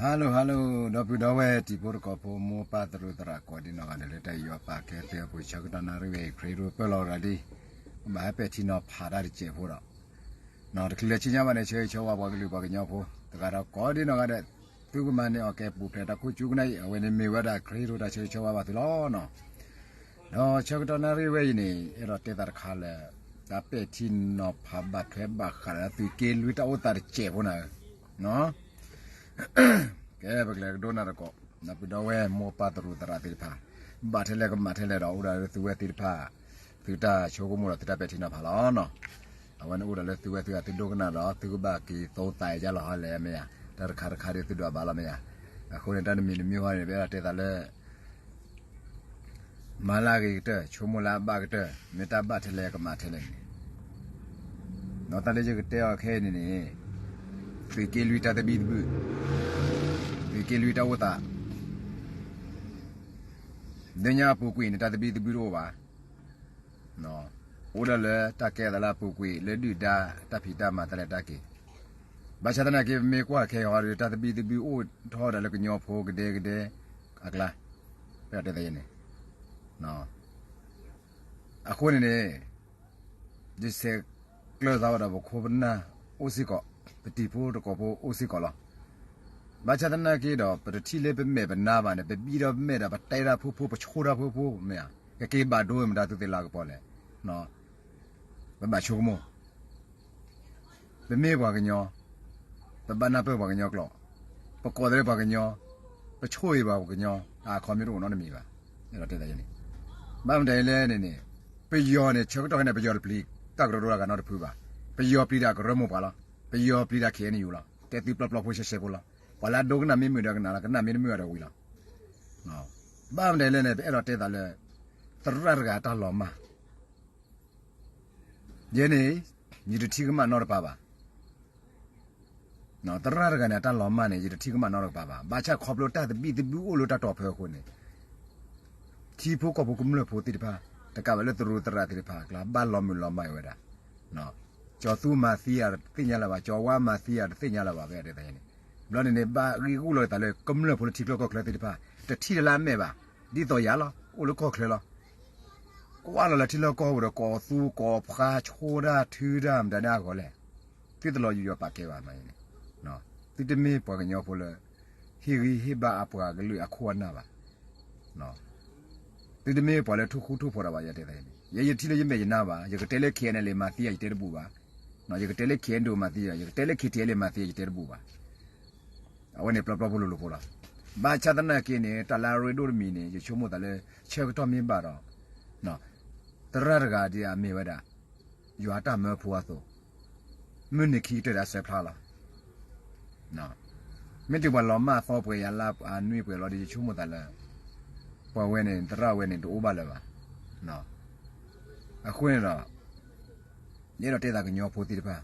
Hello hello ဒီပုၢ်ဒီဝဲၢ်တံၤဖိသကိးဖိ မိၢ်ပၢ်သရူးသရၣ်ကိးဒံနီၢ်ဂၤဒဲး လၢတၢ်ယူးယီၣ်ပာ်ကဲသုအပူၤ ဆၢကတီၢ်နၣ်ရံၣ်ဝဲအံၤ ခရံာ်ရူၢ်ပၢၢ်လီၤရၤလံ, ဘၣ်ဟဲပဲာ်ထံနီၤဖးတၢ်တစဲးဖိဒီး တချုးလၢဆူညါဘၣ်န့ၣ် ဆၢဂ့ၤဆၢဝါပှၤကလုာ်ပှၤကညီဖိ တဂၤဒီးကိးဒံနီၢ်ဂၤဒဲး, သုကမၤန့ၢ်အီၣ်ကဲပူၤဖျဲးတၢ်ခိၣ်ကၠူကနၣ်အံၤ အဝဲန့ၣ်မ့ၢ်ဝဲဒၣ်ခရံာ်ရူၢ်တၢ်ဆၢဂ့ၤဆၢဝါဘၣ်သုလီၤနီၤ. ဒီးဆၢကတီၢ်နၣ်ရံၣ်ဝဲအံၤန့ၣ် အဲၣ်ဒိးတဲသးတခါလၢ တၢ်ပဲာ်ထံနီၤဖးဘၣ်ထွဲဘၣ်ဃးလၢသုးက့လွံၢ်တၢ်အိၣ်သးတစဲးဖိနၤဧၢ ကဲ ပကလဲၤကဒိကနၣ်သကိး ဒီပုၢ်ဒီဝဲၢ်မိၢ်ပၢ်သရူးသရၣ်သ့ၣ်တဖၣ်, ဘၣ်ထဲလဲၣ်ကမၣ်ထဲလဲၣ်ဒီး အိၣ်ဒၣ်လၢသုဝဲသ့ၣ်တဖၣ် သုတၢ်ဆိကမိၣ်ဒီးသုတၢ်ပဲာ်ထံနီၤဖးလီၤနီၤ. အဝဲန့ၣ်အိၣ်ဒၣ်လၢသုဝဲသုဂၤသုဒိကနၣ်ဒီး သုကဘၣ်က့ၤသိသးယါလီၤဟီလဲၣ်မ့ၢ်ဧါ, တၢ်တခါတခါဒီးသုဒွးဘၣ်လီၤမ့ၢ်ဧါ. အဃိန့ၣ် တၢ်တမံၤတမံၤဟီန့ၣ် ပအဲၣ်ဒိးတဲသးလၢ မၤလၢအဂ့ၤကတၢၢ် ဆိကမိၣ်လၢအဘၣ်ကတၢၢ် မ့ၢ်တၢ်ဘၣ်ထဲလဲၣ်ကမၣ်ထဲလဲၣ်န့ၣ်, ဒီးတၢ်လၢယကတဲအီၤခဲအံၤန့ၣ်န့ၣ် သုးက့လွံၢ်တၢ်သဘံၣ်သဘုၣ်, သုးက့လွံၢ်တၢ်အိၣ်သး လၢညါအပူၤကွံာ်န့ၣ် တၢ်သဘံၣ်သဘုၣ်တအိၣ်ဘၣ်, အိၣ်ဒၣ်လၢတၢ်ကဲသးလၢအပူၤကွံာ်လၢဒုၣ်ဒါတၢ်ဖံးတၢ်မၤတၢ်လဲၤတၢ်က့ၤ, ဘၣ်ဆၣ်သနာ်က့ ပမ့ၢ်ကွၢ်ခဲအံၤဒီး တၢ်သဘံၣ်သဘုၣ်အိၣ်ထီၣ်ဝဲဒၣ်လၢကညီဖိကဒဲကဒဲအကျါ, ပအဲၣ်ဒိးတဲသးယဲန့ၣ် အဃိန့ၣ်န့ၣ် ယဆဲးကျၢသးဝဲဒီးပခိၣ်ပနၢ်အိၣ်စ့ၢ်ကီး, ပတံၤဖိသကိးဖိအိၣ်စ့ၢ်ကီးလီၤ. ဘၣ်ဆၣ်သနာ်က့ဒီး ပတထံၣ်လၢပမဲာ်ပနါဘၣ်န့ၣ် ပဘံၣ်ထီၣ်ပမဲာ်ဒီး ပတဲတၢ်ဖိဖိ ပဆိၣ်တၢ်ဖိဖိ မ့ၢ်ဧါ, ကက့ၤဘၣ်ဒိမတၤသုသ့ၣ်လၤကပီၤလဲၣ်, ပဘၣ်ဆိကမိၣ် ပမ့ၢ်ပှၤကညီ, ပဘၣ်နၢ်ပၢၢ်ပှၤကညီကျိာ်, ပကိးသးလၢပှၤကညီ, ပဆိၣ်ဂ့ၤပှၤကညီ, အခီပညီတအိၣ်နီတမံၤဘၣ်. ဘၣ်မတၤဒ်လဲၣ်န့ၣ်န့ၣ်, ပယီၤန့ၣ် ဆၢကတီၢ်ခဲန့ၣ် ပယီၤတပျံၤတၢ်ကရၢကရိတဂၤနီတဖုဘၣ်. ပယီၤပျံၤတၢ်ကရၢမိၢ်ပှၢ်လီၤ. ပယီၤပျံၤတၢ် ခ့ၣ်အဲၣ်ယူၣ် လီၤ. တဲသုပျီပျီဖိရှဲရှဲဖိလီၤ. ပှၤလၢအဒိကနၣ်မ့ၢ်မုာ်ဒီးကနၣ်လီၤ, ကနၣ်မ့ၢ်တမုာ်ဒီးဝံၤလီၤ. ဘၣ်မတၤဒ်လဲၣ်န့ၣ် ပအဲၣ်ဒိးတဲသးလၢ သရၣ်တဂၤအတၢ်လီၤမၢ် ယဲန့ၣ် ယတထံၣ်ကမၣ်နီတပၤဘၣ်. သရၣ်တဂၤန့ၣ် အတၢ်လီၤမၢ်န့ၣ် ယတထံၣ်ကမၣ်နီတကပၤဘၣ်. ဘၣ်ဆၣ်ခီဖျိတၢ်သဘံၣ်သဘုၣ်အိၣ်လၢတၢ်တီၤဖၢအဃိန့ၣ် ထံဖိကီၢ်ဖိကမျၢၢ်ဖိသ့ၣ်တဖၣ် တကးဘၣ်လၢသရူးသရၣ်သ့ၣ်တဖၣ်အကျါ ဘၣ်လီၤမုၢ်လီၤမၢ်ဝဲဒၣ်. ကၠီၤသူမၤသံဧါတသ့ၣ်ညါလၢၤဘၣ်, ကၠီၤဝါမၤသံဧါတသ့ၣ်ညါလၢၤဘၣ် ပအဲၣ်ဒိးတဲသးန့ၣ်. ဘျီန့ၣ်န့ၣ် ဘၣ်ဂံၢ်ဂူာ်လိာ်သးလၢကမျၢၢ်ဖိလၢထံချၢကီၢ်ချၢသ့ၣ်တဖၣ် တထံၣ်တၢ်လၢအမဲာ်ဘၣ်. ဒ်သိးယၤလီၤ အိၣ်လၢကီၢ်ချၢလီၤ. ကွၢ်လီၤလၢထံလီၢ်ကီၢ်ပူၤဒီး ကိးသူကိးဖျါဆိဒၣ်ထုဒၣ်မတၤန့ၣ်အဂီၢ်လဲၣ်. သုတလီၤယူးယီၣ်ပာ်ကဲဘၣ်မးန့ၣ်, သုတမ့ၢ်ပှၤကညီဖိလၢ ဟ့ၣ်ဂံၢ်ဟ့ၣ်ဘါအပှၤကလုာ်အခိၣ်အနၢ်ဘၣ်. သုတမ့ၢ်ပှၤလၢထိၣ်ဃူထိၣ်ဖိးတၢ်ဘၣ် ယတဲသးန့ၣ်. ယဲယထံၣ်လၢယမဲာ်ယနါဘၣ်, ယကတဲလၢ ခ့ၣ်အဲၣ်ယူၣ် မၤသံယၤ ယတဲတဘူးဘၣ်. ယကတဲလၢ ခ့ၣ်အဲၣ်ယူၣ် မၤသံယၤ, ယကတဲလၢ ခ့ၣ်ထံၣ်အဲလ် မၤသံယၤ ယတဲတဘူးဘၣ်. အဝဲန့ၣ်ပျီပျီဖိလိၤလိၤဖိလီၤ. ဘၣ်ဆၣ်သနာ်က့န့ၣ် တၢ်လၢအရ့ဒိၣ်တမံၤန့ၣ် ယဆိကမိၣ်သးလၢ ဆၢကတီၢ်မ့ၢ်ဘၣ်ဒီး သရၣ်တဂၤဒ်အမ့ၢ်ဝဲဒၣ် ယွၤတၢ်မၢဖိအသိး, မုၢ်နံၤခံကတၢၢ်ဒီးအစၢဖျါလီၤ. မ့ၢ်တုၤပှၤလီၤမၢ်အသီပှဲၤယၤလၢအနွံပှဲၤလီၤဒီး ယဆိကမိၣ်သးလၢ ပှၤဝဲန့ၣ် သရၣ်ဝဲန့ၣ် တအိၣ်ဘၣ်လၢၤဘၣ်. အဃိန့ၣ်ဒီး ယအဲၣ်ဒိးတဲသးကညီဖိသ့ၣ်တဖၣ်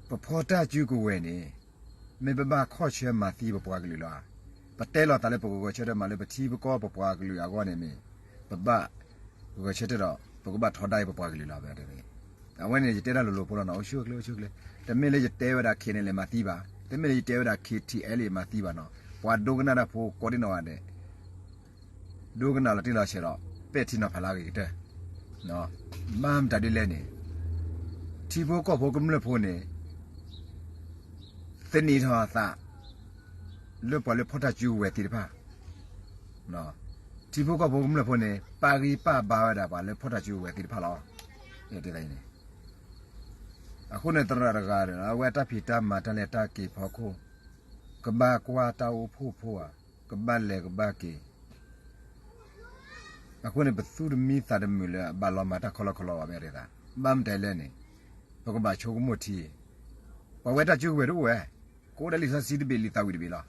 ပဖီတၢ်စုကဝဲၤန့ၣ် မ့ၢ်ပဘၣ်ခီၣ်ဆၢမၤသံပပှၤကလုာ်လီၤဧါ. ပတဲလီၤသးလၢပကဂဲၤဆၢထၢၣ်မးလၢပထံပကီၢ်ပပှၤကလုာ်အဂီၢ်န့ၣ်မ့ၢ် ပဘၣ်ဂဲၤဆၢထၢၣ်ဒီး ပကဘၣ်ထီဒါအံၤပပှၤကလုာ်လီၤ ပတဲ. အဝဲန့ၣ်ယတဲတၢ်လိၤလိၤဖိလီၤနီၤ, အိၣ်ဆူၣ်အိၣ်ချ့ အိၣ်ဆူၣ်အိၣ်ချ့. တမ့ၢ်လၢယတဲဝဲဒၣ် ခ့ၣ်အဲၣ်ယူၣ် မၤသံဘၣ်, တမ့ၢ်လၢယတဲဝဲဒၣ် ခ့ၣ်ထံၣ်အဲလ် မၤသံဘၣ်နီၤ. ပှၤဒိကနၣ်တၢ်ဖိကိးဒံနီၢ်ဂၤဒဲး ဒိကနၣ်လီၤတံၢ်လီၤဆဲးဒီး ပဲာ်ထံနီၤဖးလၢအဂ့ၤကတၢၢ်. ဘၣ်မတၤဒ်လဲၣ်န့ၣ် ထံဖိကီၢ်ဖိကမျၢၢ်ဖိန့ၣ် သန့ၤထီၣ်အသး လၢပှၤလၢဖီၣ်တၢ်စုကဝဲၤသ့ၣ်တဖၣ်, ထံဖိကီၢ်ဖိကမျၢၢ်ဖိန့ၣ် ပာ်ဂံၢ်ပာ်ဘါဝဲဒၣ်ပှၤလၢဖီၣ်တၢ်စုကဝဲၤသ့ၣ်တဖၣ်လီၤ. အဃိန့ၣ်သရၣ်တဂၤဒီး အဝဲတၢ်ဖံးတၢ်မၤတၢ်လဲၤတၢ်က့ၤဖီခိၣ် ကဘၣ်ကွၢ်တၢ်အိၣ်ဖှိၣ်ဖိဧါ, ကဘၣ်လဲၤကဘၣ်က့ၤ အဃိန့ၣ် ပသူၣ်တမံသးတမုာ်လၢအဘၣ်လီၤမၢ်တၢ်ခီလီခီလီဘၣ် ပတဲသး. ဘၣ်မတၤလဲၣ်န့ၣ် ပကဘၣ်ဆိကမိၣ်ထံ, ပှၤဝဲတၢ်စုကဝဲၤတအိၣ်ဝဲ, ကအိၣ်ဒၣ်လံာ်စီဆှံတဘ့ၣ် လံာ်သးဝံၣ်တဘ့ၣ်လီၤ.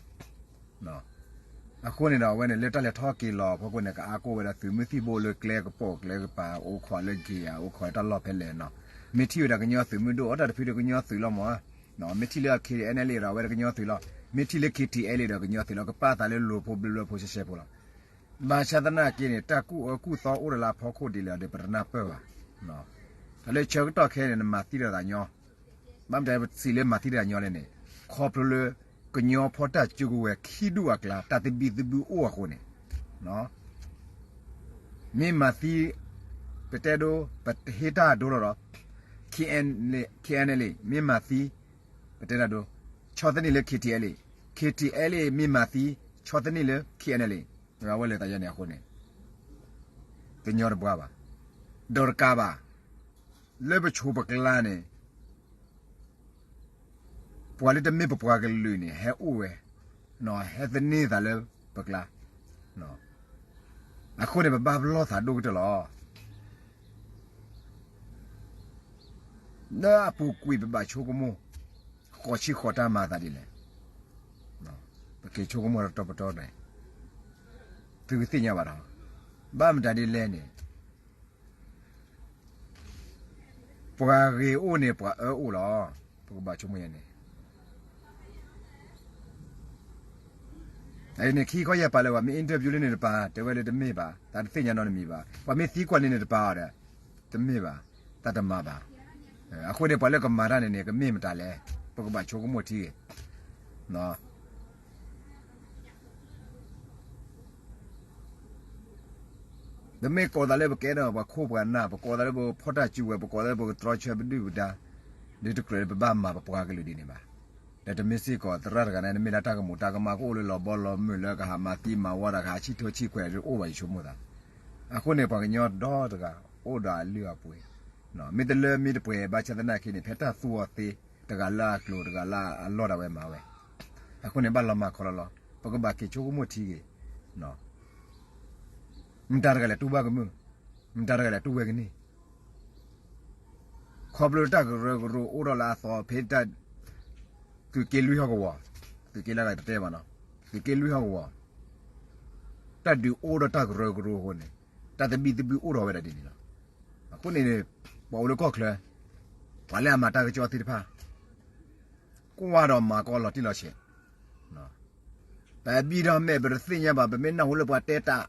အဃိန့ၣ်ဒီး အဝဲန့ၣ်လၢတၢ်လဲၤထီၣ်က့ၤလီၤဖီခိၣ်န့ၣ် ကအါကိၣ်ဝဲဒၣ်သုးမုၢ်သံၣ်ဘိလၢကျဲကပိာ်ကျဲကပၤ အိၣ်ခိးလၢက့ၤဧါ အိၣ်ခိးတၢ်လီၢ်ဖဲလဲၣ်နီၤ. မ့ၢ်ထံၣ်ဝဲဒၣ်ကညီသုးမုၢ်ဒိၣ်အတၢ်တဖုဒီးကညီသုးလီၤမး, မ့ၢ်ထံၣ်လၢ ခ့ၣ်အဲၣ်ယူၣ် ဒီးအဝဲဒၣ်ကညီသုးလီၤ. မ့ၢ်ထံၣ်လၢ ခ့ၣ်ထံၣ်အဲလ် ဒီးကညီသုးလီၤ. ကပာ်သးလၢလိၤဖိဘျၢဘျၢဖိရှဲရှဲဖိလီၤ. ဘၣ်ဆၣ်သနာ်က့န့ၣ် တၢ်ကူၣ်အၢကူၣ်သီအိၣ်ဒီးလၢအဖီခိၣ်ဒ်လဲၣ်ဒီး ပတနၢ်ပၢၢ်ဘၣ်. တၢ်လၢဆၢကတီၢ်ခဲအံၤန့ၣ် နမၤသံဒီးသးညီ, ဘၣ်မတၤပစံးလၢမၤသံဒီးသးညီလဲၣ်န့ၣ် ခီဖျိလၢ ကညီဖီၣ်တၢ်စုကဝဲၤခံဒူၣ်အကျါ တၢ်သဘံၣ်သဘုၣ်အိၣ်အဃိန့ၣ်, မ့ၢ်မၤသံ ပတဲဒိ ပဟ့ၣ်တၢ်အဒိလီၤဒီး K N L A မ့ၢ်မၤသံ ပတဲတၢ်ဒိ ဆီၣ်သနံးလၢ K T L A, K T L A မ့ၢ်မၤသံ ဆီၣ်သနံးလၢ K N L A ဝဲလၢသးယဲန့ၣ်အဃိန့ၣ် ကညီတဘှါဘၣ်, ဒီးတကးဘၣ် လၢပဆိးပကျါန့ၣ် ပှၤလၢတမ့ၢ်ပပှၤကလုာ်န့ၣ် ဟဲအိၣ်ဝဲ, ဟဲသန့ၤသးလၢပကျါ, အဃိန့ၣ် ပဘၣ်ပလီၢ်သးဒိၣ်ကတၢၢ်လီၤ. လၢအပူၤကွံာ်ပဘၣ်ဆိကမိၣ်, ဃိးဆံဃိးတၢ်မၤသးဒ်လဲၣ်, ပက့ၤဆိကမိၣ်တပတီၢ်န့ၣ်, သုကသ့ၣ်ညါဘၣ်ဒီး, ဘၣ်မတၤဒ်လဲၣ်န့ၣ် ပှၤဂ့ၤအိၣ်န့ၣ် ပှၤအၢအိၣ်လီၤ. ပကဘၣ်ဆိကမိၣ်ယဲန့ၣ်, အန့ၣ်ခံခီယဲၢ်ပာ်လၢပှၤမ့ၢ် interview လၢန့ၣ်တပၤ တဲဝဲလၢတမ့ၢ်ဘၣ်, တၢ်တသ့ၣ်ညါနီတမံၤဘၣ်. ပှၤမ့ၢ်သံကွၢ်န့ၣ်န့ၣ်တပၤအီၤဒီး, တမ့ၢ်ဘၣ်, တၢ်တမၤဘၣ်. အဃိန့ၣ် ပှၤလၢကမၤတၢ်န့ၣ်န့ၣ် ကမ့ၢ်မတၤလဲၣ်, ပကဘၣ်ဆိကမိၣ်ထံဂ့ၤ ပမ့ၢ်ကိးသးလၢပကဲဒီးပှၤခိၣ်ပှၤနၢ်, ပကိးသးလၢပဖီၣ်တၢ်စုကဝဲၤ, ပကိးသးလၢပကတြီဆၢပဒုၣ်ပဒါ, ဒ်တကြၢးလၢပဘၣ်မၤပပှၤကလုာ်ဒ်န့ၣ်ဘၣ်. ဒီးတမ့ၢ်စ့ၢ်ကီး သရၣ်တဂၤန့ၣ် နမ့ၢ်လၢတၢ်ကမူးတၢ်ကမၣ်ကအိၣ်လၢလီၤဘီလီၤမုၢ်လၢကဟးမၤသံမၤဝီဒီးကဟးဆံၣ်ထိဆံၣ်ခွဲးတအိၣ်ဘၣ် ယဆိကမိၣ်သး. အဃိန့ၣ် ပှၤကညီဒီတဂၤ အိၣ်ဒီးအလုၢ်အပှ့ၤ, မ့ၢ်တလၢမ့ၢ်တပှဲၤဘၣ်ဆၣ်သနာ်က့န့ၣ် ဖဲတၢ်သူအီၤသ့ တဂၤလၢအကျိၤ တဂၤလၢအလီၢ်ဒၣ်ဝဲမၤဝဲ. အဃိန့ၣ် ဘၣ်လီၤမၢ်ခီလီၤလီၤ, ပကဘၣ်က့ၤဆိကမိၣ်ထံဂ့ၤ မတၤတဂၤလဲၣ်တူၢ်ဘၣ်ကမုၢ်, မတၤတဂၤလဲၣ်တူၢ်ဝဲကန့ၢ်, ခီဖျိတၢ်ကရၢကရိအိၣ်ထီၣ်လၢအသီဖဲတၢ်, သုးက့လွံၢ်ဟီၣ်ကဝီၤ, သုးက့လၢအဂၤတတဲဘၣ်နီၤ, သုးက့လွံၢ်ဟီၣ်ကဝီၤ, တၢ်ဒုးအိၣ်ဒီးတၢ်ကရၢကရိအဃိန့ၣ်, တၢ်သဘံၣ်သဘုၣ်အိၣ်ထီၣ်ဝဲဒၣ်ဒ်န့ၣ်လီၤ. အဃိန့ၣ်န့ၣ်, ပှၤအိၣ်လၢကီၢ်ချၢ, ပှၤလၢအမၤတၢ်ကစီၣ်သ့ၣ်တဖၣ် ကွၢ်ဒီးမၤကီးလီၤတံၢ်လီၤဆဲး, ပဘံၣ်ဒီးမဲာ် ပတသ့ၣ်ညါဘၣ်, ပမ့ၢ်နၢ်ဟူလၢပှၤတဲတၢ်,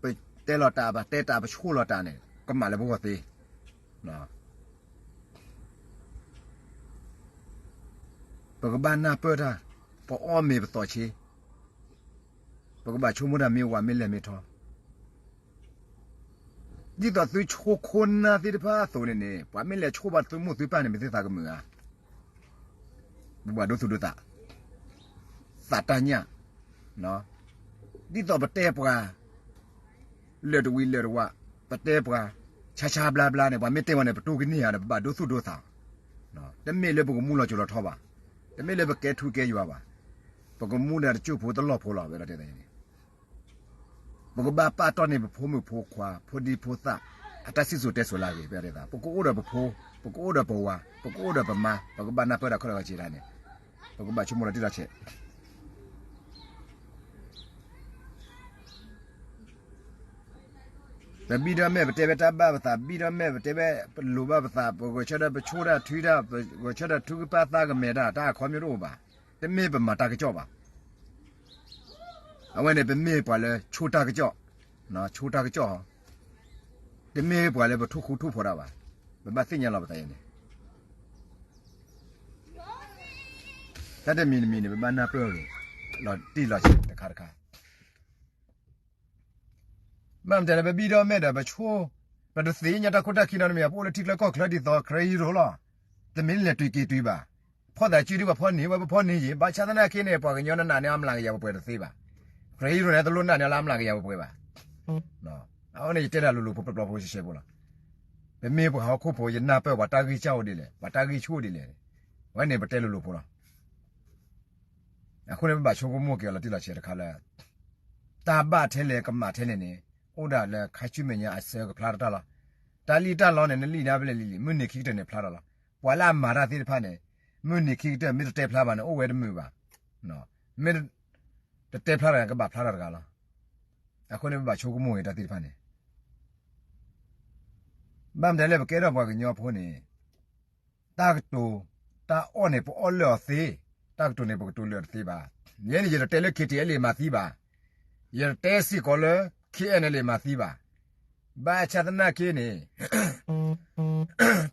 ပတဲလီၤတၢ် ပတဲတၢ် ပဆိၣ်လီၤတၢ်န့ၣ် ကမၣ်လၢပဂီၢ်သ့. ပကဘၣ်နၢ်ပၢၢ်တၢ်, ပအီၣ်မ့ၤပသီၣ်ဆ့, ပကဘၣ်ဆိကမိၣ်တၢ်မ့ၢ်ဝးမ့ၢ်လဲၤမ့ၢ်ထီ ဒ်သိးသုဆိခိၣ်နၢ်သ့ၣ်တဖၣ်အသိးန့ၣ်န့ၣ် ပှၤမ့ၢ်လဲၤဆိၣ်ဘၣ်သုမိၢ်သုပၢ်န့ၣ် မ့ၢ်သုသးကမုာ်ဧါ. ပဘၣ်ဒိသူၣ်ဒိသး, သးတၢ်ညၣ်, ဒ်သိးပတဲပှၤ လၢာ်တဝံၤလၢာ်တဝး, ပတဲပှၤ ဆါဆါဘျါဘျါန့ၣ် ပှၤမ့ၢ်တဲဝဲန့ၣ် ပတူၢ်ကန့ၢ်ဧါဒီး ပဘၣ်ဒိသူၣ်ဒိသး. တမ့ၢ်လၢပကမူလီၤစိၤလီၤထီဘၣ်, တမ့ၢ်လၢပကဲထူကဲယွၤဘၣ်, ပကမူဒီးတစိၢ်ဖိတလီၢ်ဖိလီၤ ဝဲဒၣ်တဲန့ၣ် ပကဘၣ်ပာ်တီၢ်န့ၢ်ပဖိမုၣ်ဖိခွါ ဖိဒံဖိသၣ် အတၢ်စံၣ်စိၤတဲစိၤလၢအဂ့ၤ ပတဲသး ပကအိၣ်ဒီးပဖိ, ပကအိၣ်ဒီးပဝၤ, ပကအိၣ်ဒီးပမါ, ပကဘၣ်နၢ်ပၢၢ်တၢ်ခီၣ်တၢ်ဂီၤစ့တၢ်န့ၣ်, ပကဘၣ်ဆိကမိၣ်လီၤတံၢ်လီၤဆဲး ပဘံၣ်ဒီးမဲာ် ပတဲဝဲတၢ်ဘၣ်ပသး, ဘံၣ်ဒီးမဲာ် ပတဲဝဲပလိၤဘၣ်ပသး, ပဂဲၤဆၢထၢၣ်ပဆိၣ်တၢ်ထုတၢ်, ပဂဲၤဆၢထၢၣ်ထုကဖၣ်သးကမဲာ်တၢ်, တၢ်အခီပညီတအိၣ်ဘၣ်. တမ့ၢ်ပမၤတၢ်ကစီၣ်ဘၣ်. အဝဲန့ၣ် ပမ့ၢ်ပှၤလၢဆိၣ်တၢ်ကစီၣ်, ဆိၣ်တၢ်ကစီၣ်, တမ့ၢ်ပှၤလၢပထိၣ်ဃူထိၣ်ဖိးတၢ်ဘၣ်. ပဘၣ်သ့ၣ်ညါလီၤပသးအံၤန့ၣ် တၢ်တမံၤတမံၤန့ၣ် ပဘၣ်နၢ်ပၢၢ်ဂ့ၤ လီၤတံၢ်လီၤဆဲးတခါတခါ. ဘၣ်မတၤလဲၣ် ပဘံၣ်ဒီးမဲာ်ဒီး ပဆိၣ်, ပတသ့ၣ်ညါတၢ်ခိၣ်တၢ်ခံနီတမံၤ, ပအိၣ်လၢထံချၢကီၢ်ချၢဒ်သိး ခရံာ်ဟံရိၤလီၤ. တမ့ၢ်လဲၤတုၤက့ၤတုၤဘၣ်. ဖီၣ်သးစုဒ်ပှၤဖီၣ်န့ၢ်ဝဲ ပဖီၣ်န့ၢ်ယံၤ, ဘၣ်ဆၣ်သနာ်က့န့ၣ် ပှၤကညီနနာ်န့ၢ်အီၤမျးကယၤပှဲၤပှဲၤတသ့ဘၣ်. ခရံာ်ဟံရိၤန့ၣ် တလိၣ်နာ်န့ၢ်အီၤလၢအမျးကယၤပှဲၤပှဲၤဘၣ်. အဝဲန့ၣ်ယတဲတၢ်လိၤလိၤဖိပျီဖိဆှဲဆှဲဖိလီၤ. ပမ့ၢ်ပှၤဟီၣ်ခိၣ်ဖိ ယနၢ်ပၢၢ်ပှၤတၢ်ဂံၢ်စၢ်အိၣ်ဒ်လဲၣ်, ပှၤတၢ်ဂံၢ်ဆူၣ်အိၣ်ဒ်လဲၣ်, အဝဲန့ၣ်ပတဲလိၤလိၤဖိလီၤ. အဃိန့ၣ် ပဘၣ်ဆိကမိၣ်က့ၤအီၤလီၤတံၢ်လီၤဆဲးတခါလၢ တၢ်ဘၣ်ထဲလဲၣ်ကမၣ်ထဲလဲၣ်န့ၣ် အိၣ်ဒၣ်လၢခါဆူမဲာ်ညါအဆၢကဖျါတၢ်လီၤ. တၢ်လံၣ်တၢ်လီန့ၣ် နလံၣ်နၤဘျဲၣ်လံၤလံၤ မုၢ်နံၤခံကတၢၢ်န့ၣ်ဖျါထီၣ်လီၤ. ပှၤလၢအမၤတၢ်သ့ၣ်တဖၣ်န့ၣ် မုၢ်နံၤခံကတၢၢ်မ့ၢ်တတဲဖျါဘၣ်န့ၣ် အိၣ်ဝဲတမုာ်ဘၣ်. မ့ၢ်တတဲဖျါတဂၤ ကဘၣ်ဖျါထီၣ်တဂၤလီၤ. အဃိန့ၣ် ပဘၣ်ဆိကမိၣ်က့ၤတၢ်သ့ၣ်တဖၣ်န့ၣ် ဘၣ်မတၤလဲၣ်ပကဲထီၣ်ပှၤကညီဖိန့ၣ် တၢ်ကတိၤ, တၢ်အီၣ်န့ၣ် ပအီၣ်လၢအီၤသ့, တၢ်ကတိၤန့ၣ် ပကတိၤလၢအီၤတသ့ဘၣ်. ယဲန့ၣ် ယတတဲလၢ K T L A မၤသံဘၣ်. ယတတဲစ့ၢ်ကီးလၢ K N L A မၤသံဘၣ်. ဘၣ်ဆၣ်သနာ်က့န့ၣ်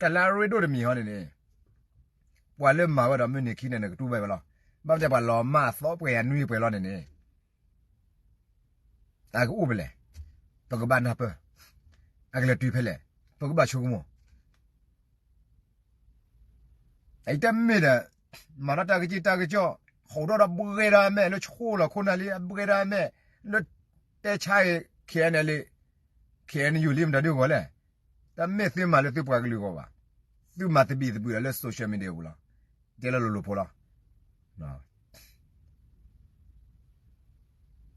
တၢ်လၢအရ့ဒိၣ်တမံၤဟီန့ၣ်န့ၣ် ပှၤလၢမၤဝဲဒီးမုၢ်နံၤခံန့ၣ် နကတူၢ်ဘၣ်ဝဲလီၤ. ဘၣ်မတၤပှၤလီၤမၢ်အသီပှဲၤအနွံပှဲၤလီၤန့ၣ်န့ၣ် အကအိၣ်ဖဲလဲၣ်, ပကဘၣ်နၢ်ပၢၢ်, အကလဲၤတုၤဖဲလဲၣ်, ပကဘၣ်ဆိကမိၣ်. အံၤတမ့ၢ်ဒီး မၤထီၣ်တၢ်ကစံၣ်တၢ်ကစီၣ် ဟိးထီၣ်ဒီးဘှဲဒီးအမဲာ်လၢဆိၣ်လီၤခိၣ်နၢ်လံ အဘှဲဒီးအမဲာ် လၢတဲဆါအံၤ KNLA KNU လံ မတၤဒုဂီၤလဲၣ်. တမ့ၢ်သုမၤလၢသုပှၤကလုာ်အဂီၢ်ဘၣ်, သုမၤသဘံၣ်သဘုၣ်ဒီးလၢ social media ပူၤလီၤ. တဲလၢလိၤလိၤဖိလီၤ.